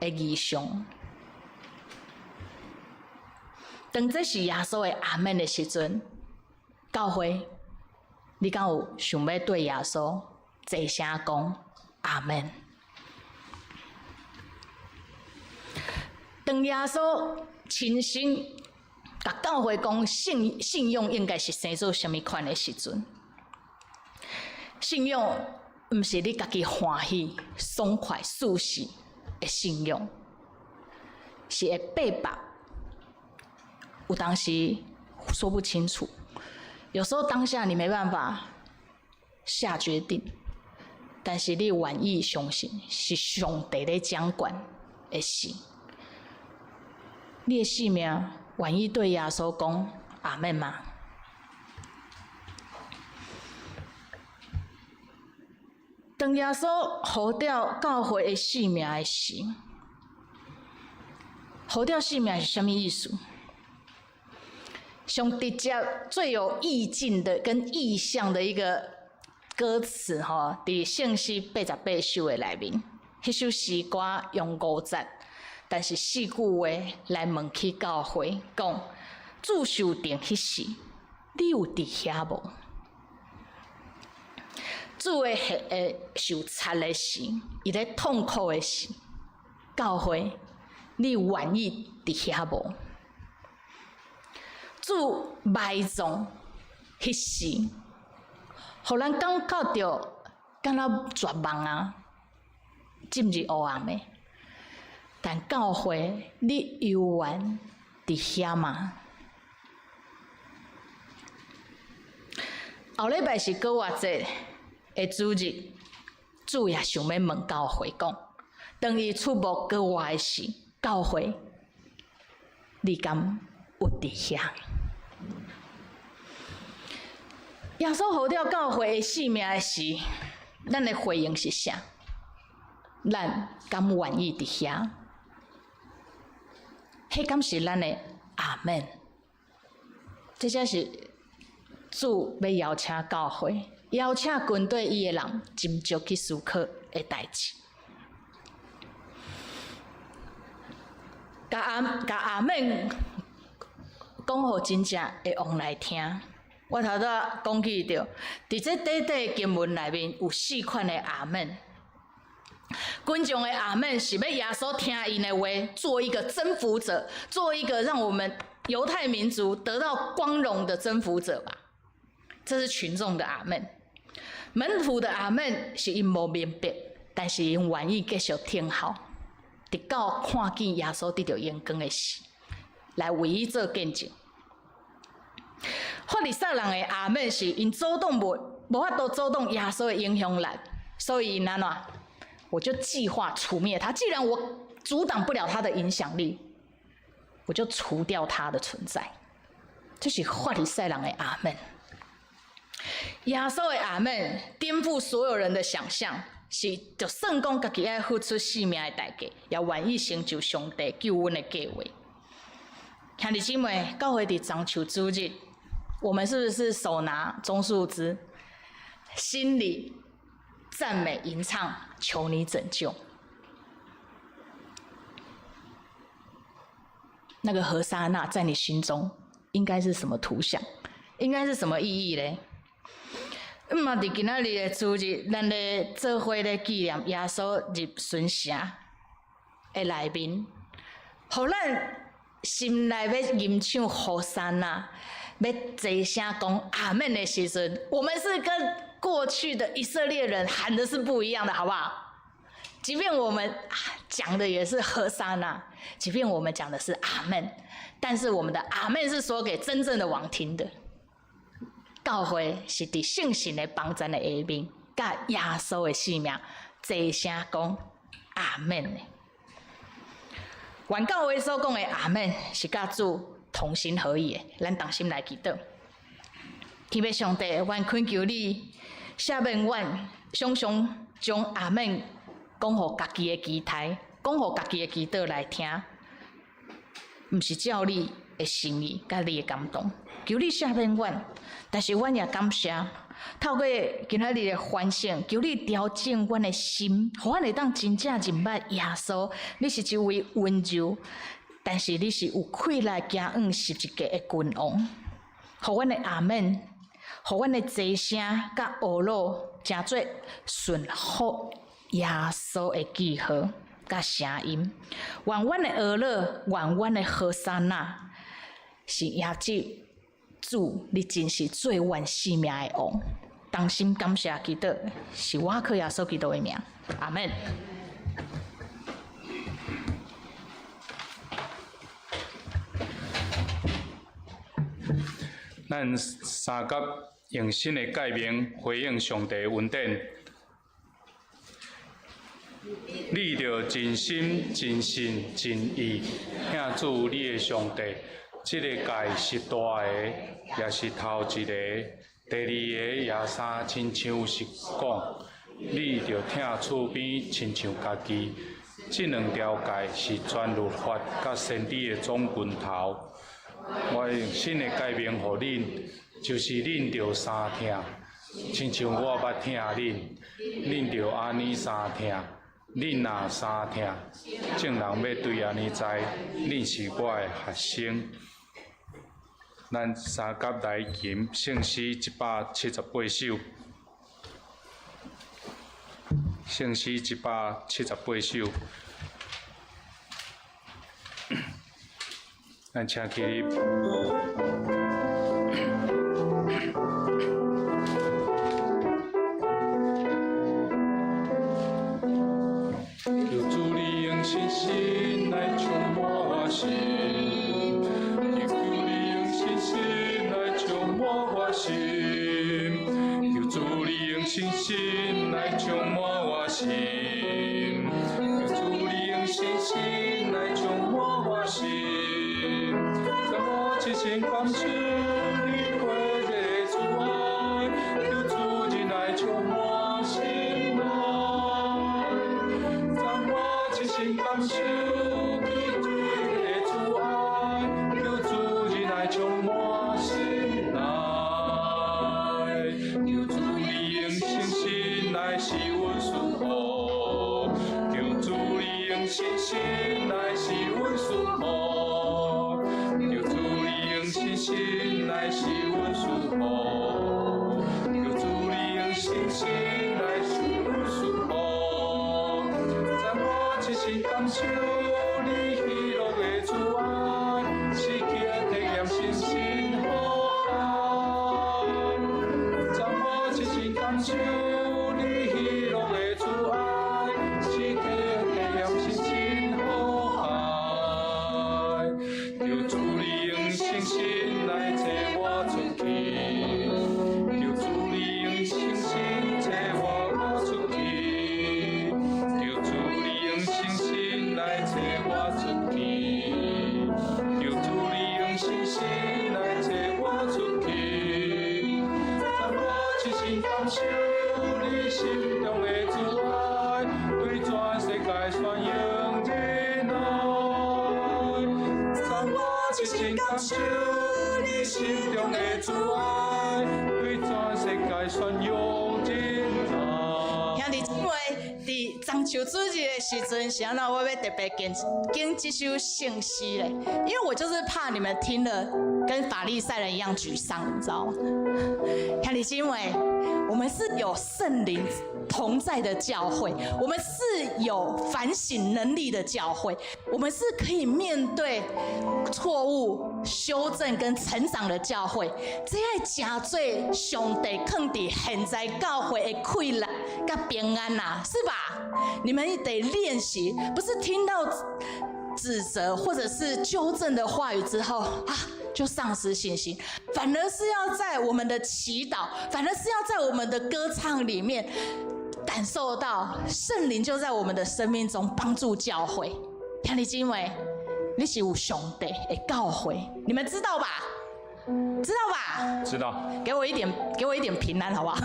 的異象。當這是耶穌的阿們的時陣，教會，你敢有想欲對耶穌齊聲講阿們？當耶穌親身共教會講信仰應該是生做啥物款的時陣，信仰毋是你家己歡喜、爽快、舒適的信仰，是會八百。有當時說不清楚，有時候當下你沒辦法下決定，但是你願意相信是上帝咧掌管的事，你的性命願意對耶穌講阿們嗎？當耶穌呼召教會的性命的時，呼召性命是啥物意思？上直接最有意境的跟意象的一個歌詞吼，佇聖詩88首的內面，彼首詩歌用五節，但是四句話來問起教會，講主受定彼時，你有佇遐無？主的血會受擦的時，伊咧痛苦的時，教會，你願意佇遐無？主埋葬彼時，予咱感覺著敢若絕望啊，進入黑暗的。但教會，你猶原佇遐嗎？後禮拜是復活節的主日，主也想欲問教會講：當伊出沒閣活的時，教會，你敢有佇遐？耶穌呼召教會的性命的時，咱的回應是啥？咱敢願意佇遐？彼敢是咱的阿們？這才是主欲邀請教會、邀請跟綴伊的人，斟酌去思考的代誌。共阿們講予真正的王來聽。我頭拄仔講起著，佇這短短的經文內面有四款的阿們。群眾的阿們是欲耶穌聽𪜶的話，做一個征服者，做一個讓我們猶太民族得到光榮的征服者吧。這是群眾的阿們。門徒的阿們是𪜶無明白，但是𪜶願意繼續聽候，直到看見耶穌得著榮光的時，來為伊做見證。法利賽人的阿們是𪜶阻擋無法度阻擋耶穌的影響力，所以𪜶按怎？我就計劃除滅他。既然我阻擋不了他的影響力，我就除掉他的存在。這是法利賽人的阿們。耶穌的阿們顛覆所有人的想象，是就算講家己愛付出性命的代價，也願意成就上帝救阮的計劃。兄弟姊妹，教會佇棕樹主日，我們是不是手拿棕樹枝，心裡讚美吟唱，求你拯救？那個和散那在你心中應該是什麼圖像？應該是什麼意義咧？嘛，佇今仔日的主日，咱咧做伙咧紀念耶穌入巡城的內面，予咱心內欲吟唱和散那，欲齊聲講阿們的時陣，我們是跟過去的以色列人喊的是不一樣的，好不好？即便我們講的也是和散那，即便我們講的是阿們，但是我們的阿們是說給真正的王聽的。教會是佇聖神的幫贊的下面，佮耶穌的性命齊聲講阿們的。願教會所講的阿們是佮主同心合意的，咱同心來祈禱。天父上帝，阮懇求你赦免阮，常常將阿們講予家己的期待，講予家己的祈禱來聽，毋是照你的心意，佮你的感動。求你赦免阮，但是阮也感謝，透過今仔日的反省，求你調整阮的心，予阮會當真正認捌耶穌。你是一位溫柔、但是你是有氣力行往十字架的君王，予阮的阿們，予阮的齊聲佮呵咾，成做順服耶穌的記號佮聲音。願阮的呵咾，願阮的和散那，是迎接主，你真是最懸性命的王。衷心感謝基督，是我靠耶穌基督的名，阿們。咱三甲用新的誡命回應上帝恩典。你著盡心、盡性、盡意疼主你的上帝。這个誡是大个，也是頭一个。第二个也相親像是講，你著疼厝邊親像家己。這兩條誡是全律法佮先知的總根頭。我用新的誡命予恁，就是恁著相疼，親像我捌疼恁，恁著按呢相疼。恁若相疼，眾人欲對按呢知，恁是我的學生。咱三甲來吟聖詩178首，聖詩178首。咱請起立。求主你用信心來充滿我心，求主你用信心來充滿我心，求主你用信心來充滿我心，求主你用信心來充滿我心，讓我親身感受你火熱的慈愛，求主仁愛充滿心內，讓我親身感受你火熱的慈愛，求主仁愛充滿心內，求主你用信心來使阮順服，求主你用信心來使阮順服，求主你用信心來使阮順服，求主你用信心來使阮順服，讓我親身感受你喜樂的慈愛，時刻體驗信心好愛，讓我親身感受你喜樂的慈愛，時刻體驗信心好愛，求主你用信心來帶我出去，求主你用信心帶我出去，求主你用信心來帶我出去，求主你用信心來帶我出去，讓我親身感受你心中的慈愛，對全世界宣揚仁愛，讓我親身感受你心中的慈愛，對全世界宣揚仁愛。兄弟姊妹，佇中秋主日的時陣，是按怎我欲特別揀揀這首聖詩咧？因為我就是怕你們聽了跟法利賽人一樣沮喪，你知道嗎？兄弟姊妹，我們是有聖靈同在的教會，我們是有反省能力的教會，我們是可以面對錯誤、修正跟成長的教會。這愛成做上帝囥佇現在教會的氣力佮平安啊，是吧？你們得練習，不是聽到指責或者是糾正的話語之後啊，就喪失信心，反而是要在我們的祈禱，反而是要在我們的歌唱裡面，感受到聖靈就在我們的生命中幫助教會。兄弟姊妹，你是有上帝的教會，你們知道吧？知道吧？知道。給我一點平安，好不好？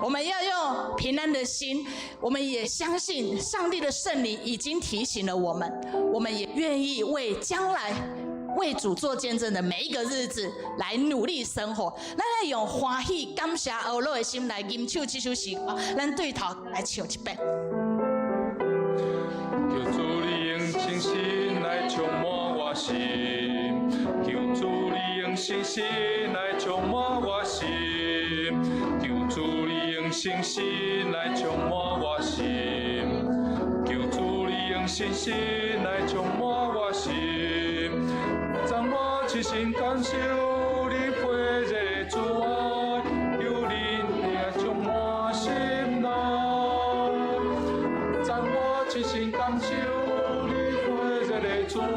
我們要用平安的心，我們也相信上帝的聖靈已經提醒了我們，我們也願意為將來為主做見證的每一個日子來努力生活。咱來用歡喜、感謝、呵咾的心來吟唱這首詩歌，咱對頭來唱一遍。求主你用信心我心，求主你用信心来充滿我心，求主你用信心來充滿我心，求主你用信心來充滿我心，讓我親身感受你火熱的慈愛，求你的愛充滿心內，讓我親身感受你火熱的慈愛，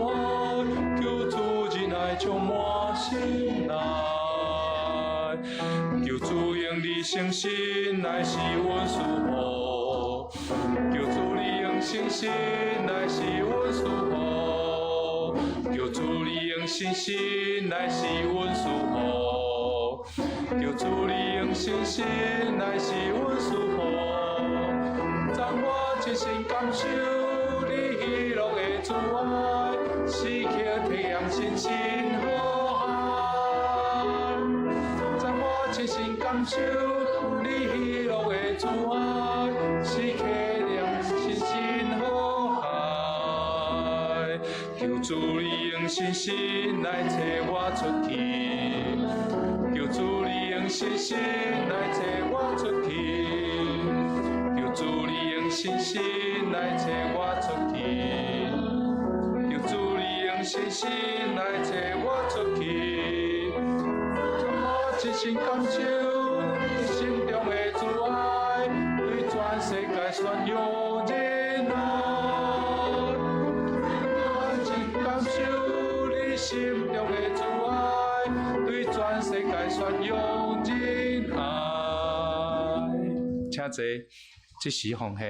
求主仁愛充滿心內，求主用你聖神來賜阮祝福，求主你用聖神來賜阮祝福，求主你用聖神來賜阮祝福，求主你用聖神來賜阮祝福，讓我親身感受你喜樂的慈愛，時刻體驗深深好愛，讓我親身感受你喜樂的慈愛，時刻體驗深深好愛，求主你用信心來找我出去，求主你用信心來找我出去，求主你用信心來找我出去，求主你用信心來找我出去，讓我親身感受你心中的慈愛，對全世界宣揚仁愛。我親身感受你心中的慈愛，對全世界宣揚仁愛。請坐，這時奉獻。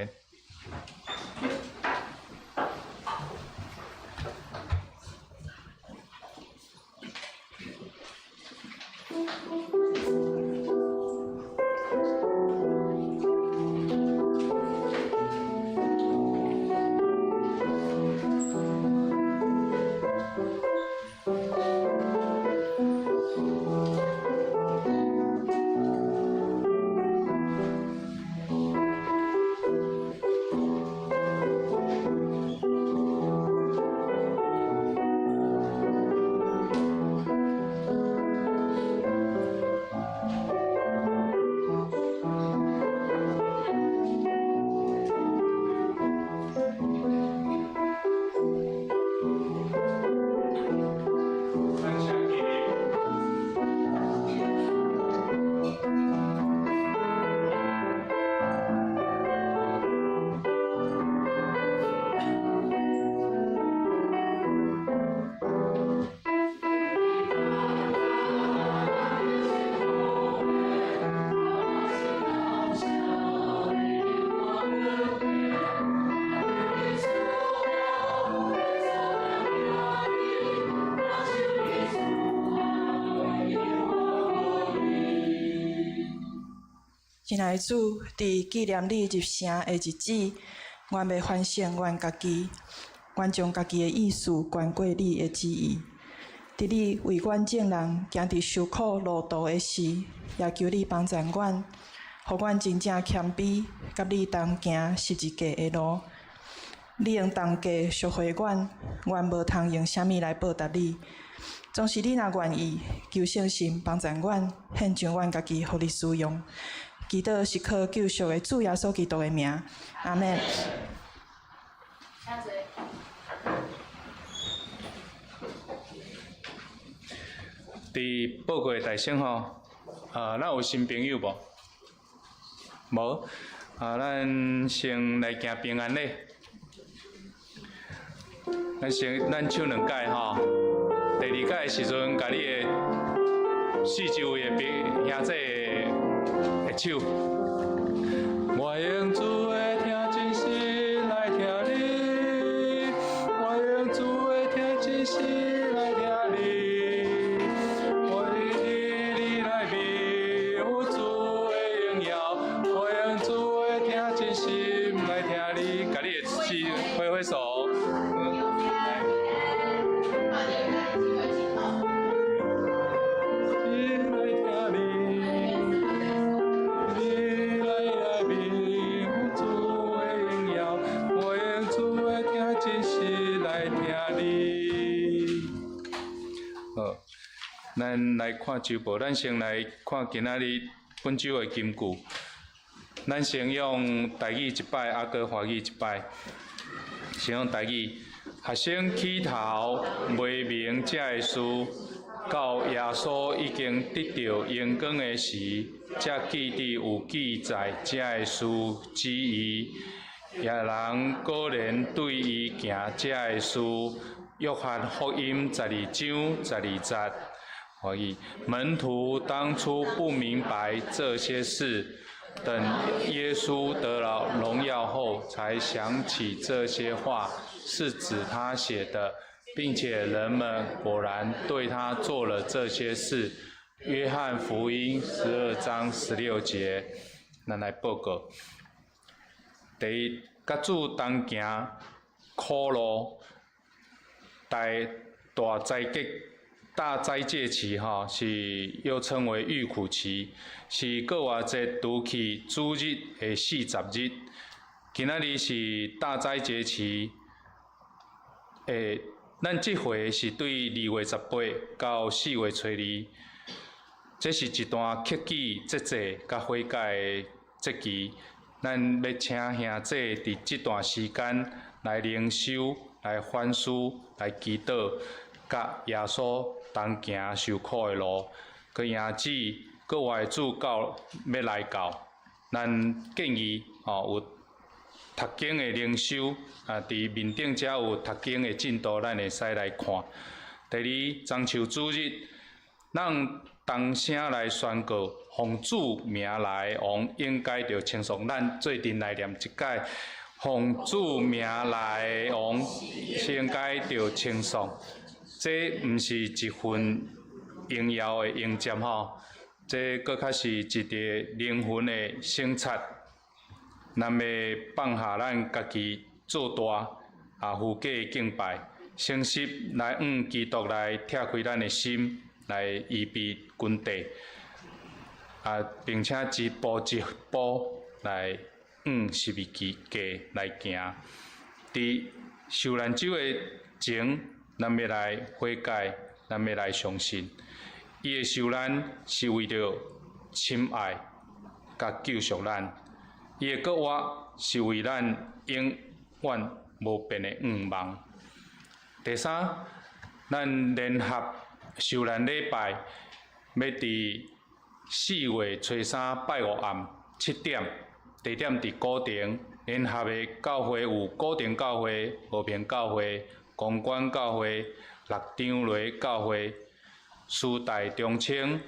親愛的主，佇紀念你入城的日子，阮欲反省阮家己，阮將家己的意思懸過你的旨意。佇你為阮眾人行佇受苦路途的時，也求你幫助阮，予阮真正謙卑，佮你同行十字架的路。你用重價贖回阮，阮無通用啥物來報答你。總是你若願意，求聖神幫助阮，獻上阮家己，予你使用。祈禱是靠救贖的主耶穌基督的名，阿們。佇報告的大聲吼，啊，咱有新朋友無？無？啊，咱先來行平安禮。咱先，咱唱兩擺吼。第二擺的時陣，共你的四周圍的朋兄弟的手。我用主的聽真心來聽你，我用主的聽真心來聽你，我佇你內面有主的榮耀，我用主的聽真心來聽你，共你的手揮揮手。咱來看週報，咱先來看今仔日本週的金句。咱先用台語一擺，啊，閣華語一擺。先用台語。學生起頭袂明這个事，到耶穌已經得著榮光的時，才記得有記載這个事旨意。別人果然對伊行這个事。約翰福音12章12節。華語。門徒當初不明白這些事，等耶穌得了榮耀後，才想起這些話是指他寫的，並且人們果然對他做了這些事。約翰福音12章16節，咱來報告。第一，佮主同行苦路，大齋節期吼，是又稱為預苦期，是過活節除去主日的40日。今仔日是大齋節期，咱這回是對2月18到4月初2，這是一段克己節制佮悔改的節期。咱欲請兄弟佇這段時間來靈修、來反思、來祈禱，佮耶穌同行受苦的路，閣迎接閣活的主到欲來到。咱建議吼有讀經的靈修，啊，佇面頂遮有讀經的進度，咱會使來看。第二，中秋主日，咱同聲來宣告，奉主名來的王應該著稱頌。咱做陣來念一擺，奉主名來的王應該著稱頌。這毋是一份榮耀的迎接吼，這閣較是一個靈魂的省察。咱欲放下咱家己做大啊虛假的敬拜，誠實來向基督來拆開咱的心，來預備軍隊，啊，並且一步一步來向十字架來行。佇受難週的前，咱欲來悔改，咱欲來相信，伊的受難是為著深愛佮救贖咱，伊的復活是為咱永遠無變的願望。第三，咱聯合受難禮拜，欲佇4月初3拜五暗7點，地點佇古亭。聯合的教會有古亭教會、和平教會、公館教會、六張犁教會、師大中青、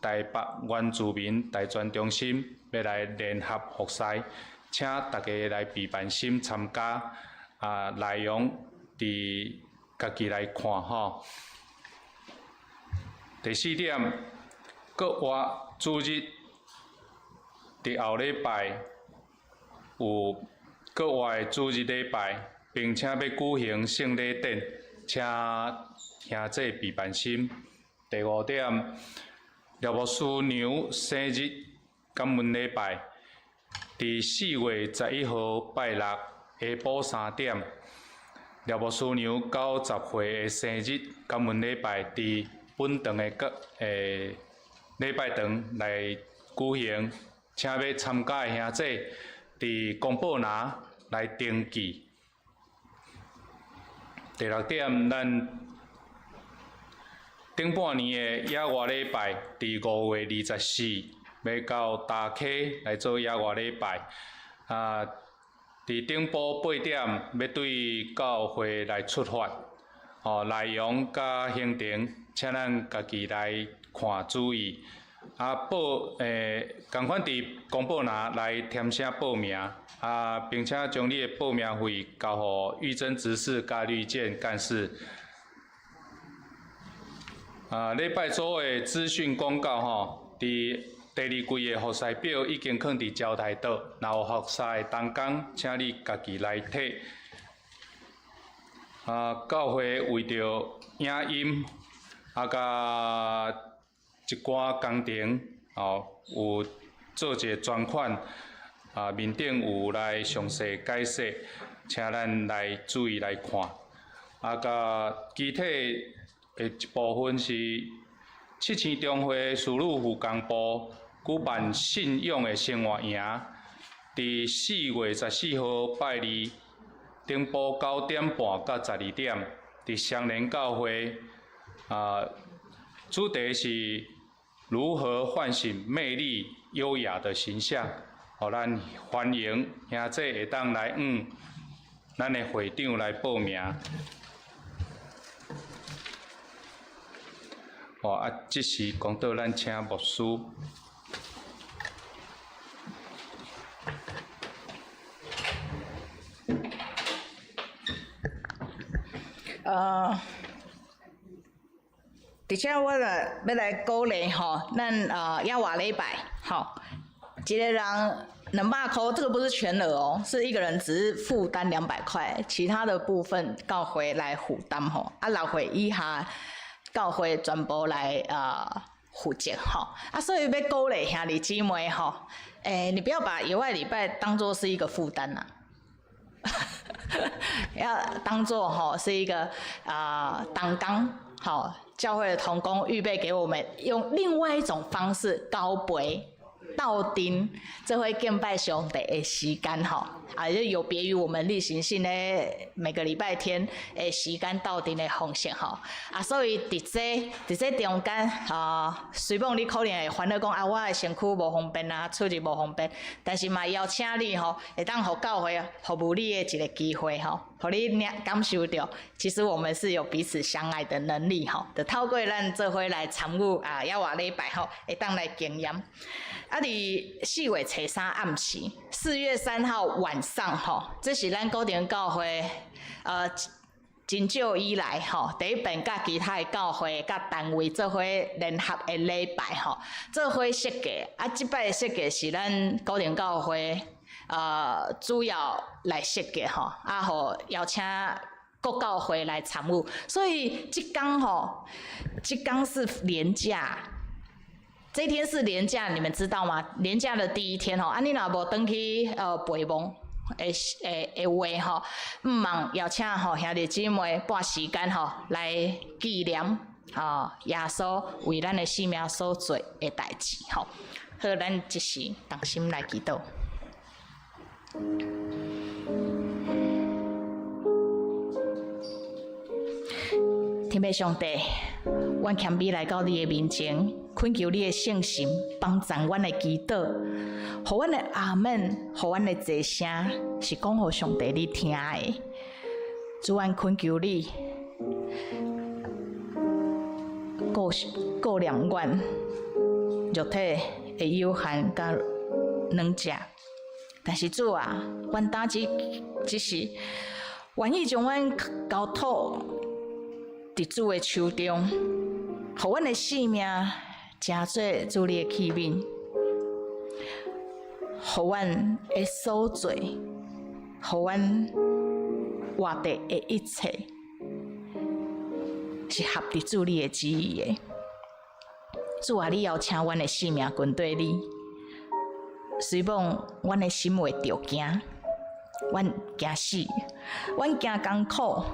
台北原住民大專中心，欲來聯合服侍，請大家來備辦心參加。啊，內容佇家己來看吼。第四點，閣活主日佇後禮拜有閣活的主日禮拜，並且欲舉行聖禮典，請兄弟備辦心。第五點，廖牧師娘生日感恩禮拜，佇4月11號拜六下晡3點，廖牧師娘90歲的生日感恩禮拜，佇本堂的閣禮拜堂來舉行，請欲參加的兄弟佇公報欄來登記。第六點，咱頂半年的野外禮拜，佇5月24，欲到大溪來做野外禮拜。啊，佇頂晡8點，欲對教會來出發。哦，內容佮行程，請咱家己來看注意。啊，報仝款佇公報欄來填寫報名，啊，並且將你的報名費交予玉珍執事佮綠建幹事。啊，禮拜組的資訊公告吼，佇第二季的服侍表已經囥佇招待桌，若有服侍的同工，請你家己來提。啊，教會為著影音啊，佮一寡工程，吼，有做一个專款，啊，面頂有來詳細解釋，請咱來注意來看。啊，佮機體的一部分是七星中會淑女附工部舉辦信仰的生活營，佇4月14號拜二，頂晡9點半到12點，佇雙連教會，主題是如何喚醒魅力優雅的形象，予咱歡迎兄姊會當來向咱的會長來報名。哦，啊，這時講到咱請牧師。佇遮我著欲來鼓勵吼，咱猶和禮拜吼，一个人200箍，這個不是全額哦，是一個人只是負擔200塊，其他的部分教會來負擔吼，啊6歲以下教會全部來負責吼，啊所以欲鼓勵兄弟姊妹吼，你不要把野外禮拜當做是一個負擔啦。要當做吼是一個同工，吼教會的同工預備給我們用另外一種方式交陪鬥陣，做伙敬拜上帝的時間吼，啊，就有別於我們例行性的每個禮拜天的時間鬥陣的方式吼，啊，所以佇這中間啊，雖罔你可能會煩惱講啊，我的身軀無方便啊，出入無方便，但是嘛邀請你吼，會當予教會服務你的一個機會吼，予你感受著，其實我們是有彼此相愛的能力吼，就透過咱做伙來參與啊，猶和禮拜吼，會當來經驗。啊！佇4月初3暗時，4月3號晚上吼，這是咱古亭教會真少以來吼，第一遍佮其他的教會佮單位做伙聯合的禮拜吼，做伙設計。啊，這擺的設計是咱古亭教會主要來設計吼，啊，予邀請各教會來參與。所以這工吼，這工是連假。這天是連假，你們知道嗎？連假的第一天吼，啊，你若無轉去陪墓的話吼，毋茫邀請吼兄弟姊妹撥時間吼來紀念吼耶穌為咱的性命所做的代誌吼。好，咱這時同心來祈禱。天父上帝，阮謙卑來到你的面前，懇求你的聖神幫助阮的祈禱，予阮的阿們，予阮的坐聲是講予上帝你聽的。主，阮懇求你顧顧念阮肉體的有限佮軟弱，但是主啊，阮今只只是願意將阮交託佇主的手中，予阮的性命成做主你的器皿，予阮的所做，予阮活著的一切，是合佇主你的旨意的。主啊，你邀請阮的性命跟綴你，雖罔阮的心會著驚，阮驚死，阮驚艱苦。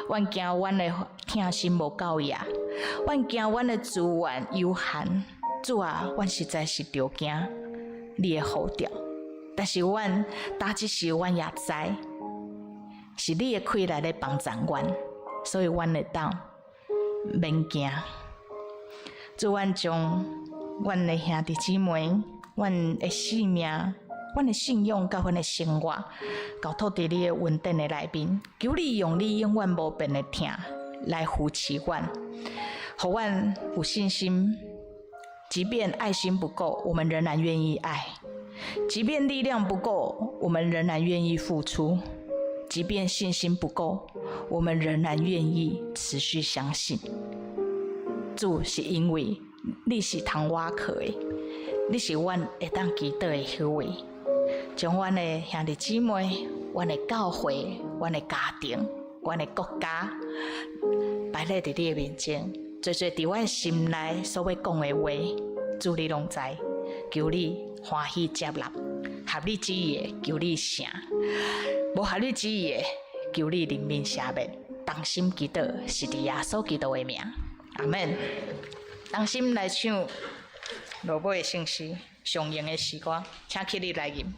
阮驚阮的疼心無夠額，阮驚阮的資源有限。主啊，阮實在是著驚你的呼召，但是阮今這時阮也知，是你的氣力咧幫助阮，所以阮會當免驚。主，阮將阮的兄弟姊妹、阮的性命、阮的信仰佮阮的生活，交託佇你的恩典的內面，求你用你永遠無變的疼來扶持阮，予阮有信心。即便愛心不夠，我們仍然願意愛；即便力量不夠，我們仍然願意付出；即便信心不夠，我們仍然願意持續相信。主，是因為你是通倚靠的，你是阮會當祈禱的彼位。將阮的兄弟姊妹、阮的教會、阮的家庭、阮的國家擺列佇你的面前，濟濟佇阮心內所欲講的話，主你攏知，求你歡喜接納，合你旨意的，求你成；無合你旨意的，求你憐憫赦免。同心祈禱，是佇耶穌基督的名，阿們。同心來唱落尾的聖詩，上用的詩歌，請起立來吟。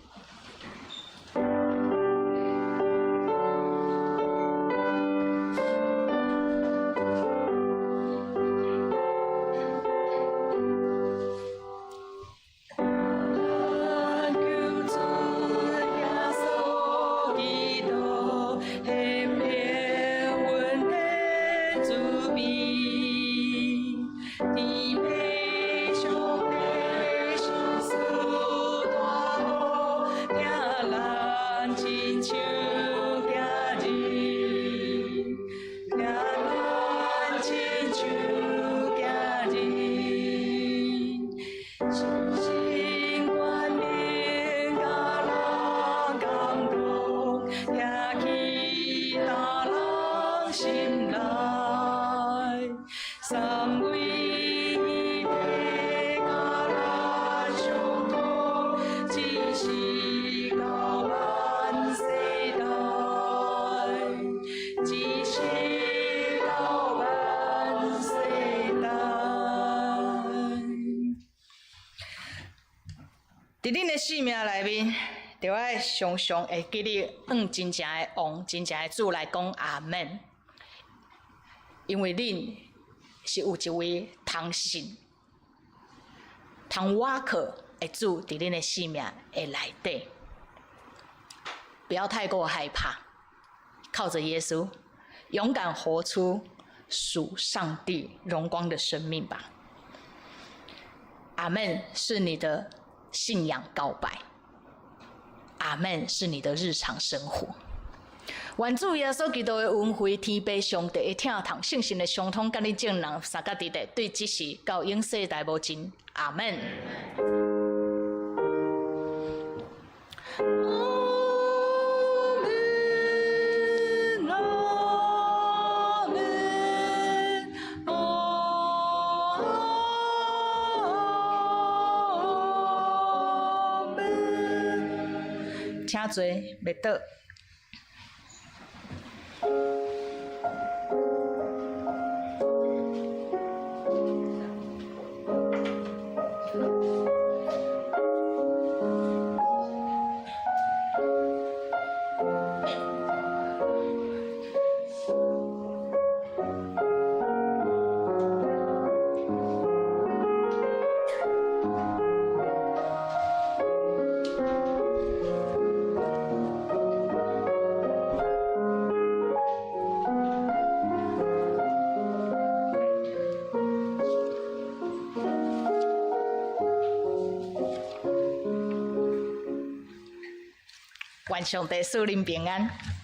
佇恁的性命內面，著愛常常會記得向真正的王、真正的主來講阿們，因為恁是有一位通信、通倚靠的主佇恁的性命的內底，不要太過害怕，靠著耶穌，勇敢活出屬上帝榮光的生命吧。阿們是你的信仰告白，阿們是你的日常生活。願主耶穌基督的恩惠、天父上帝的疼痛、聖神的相通，佮恁眾人相佮佇咧，對這時到永世代無盡。阿們。阿們，阿們，請坐，袂倒。願上帝賜恁平安。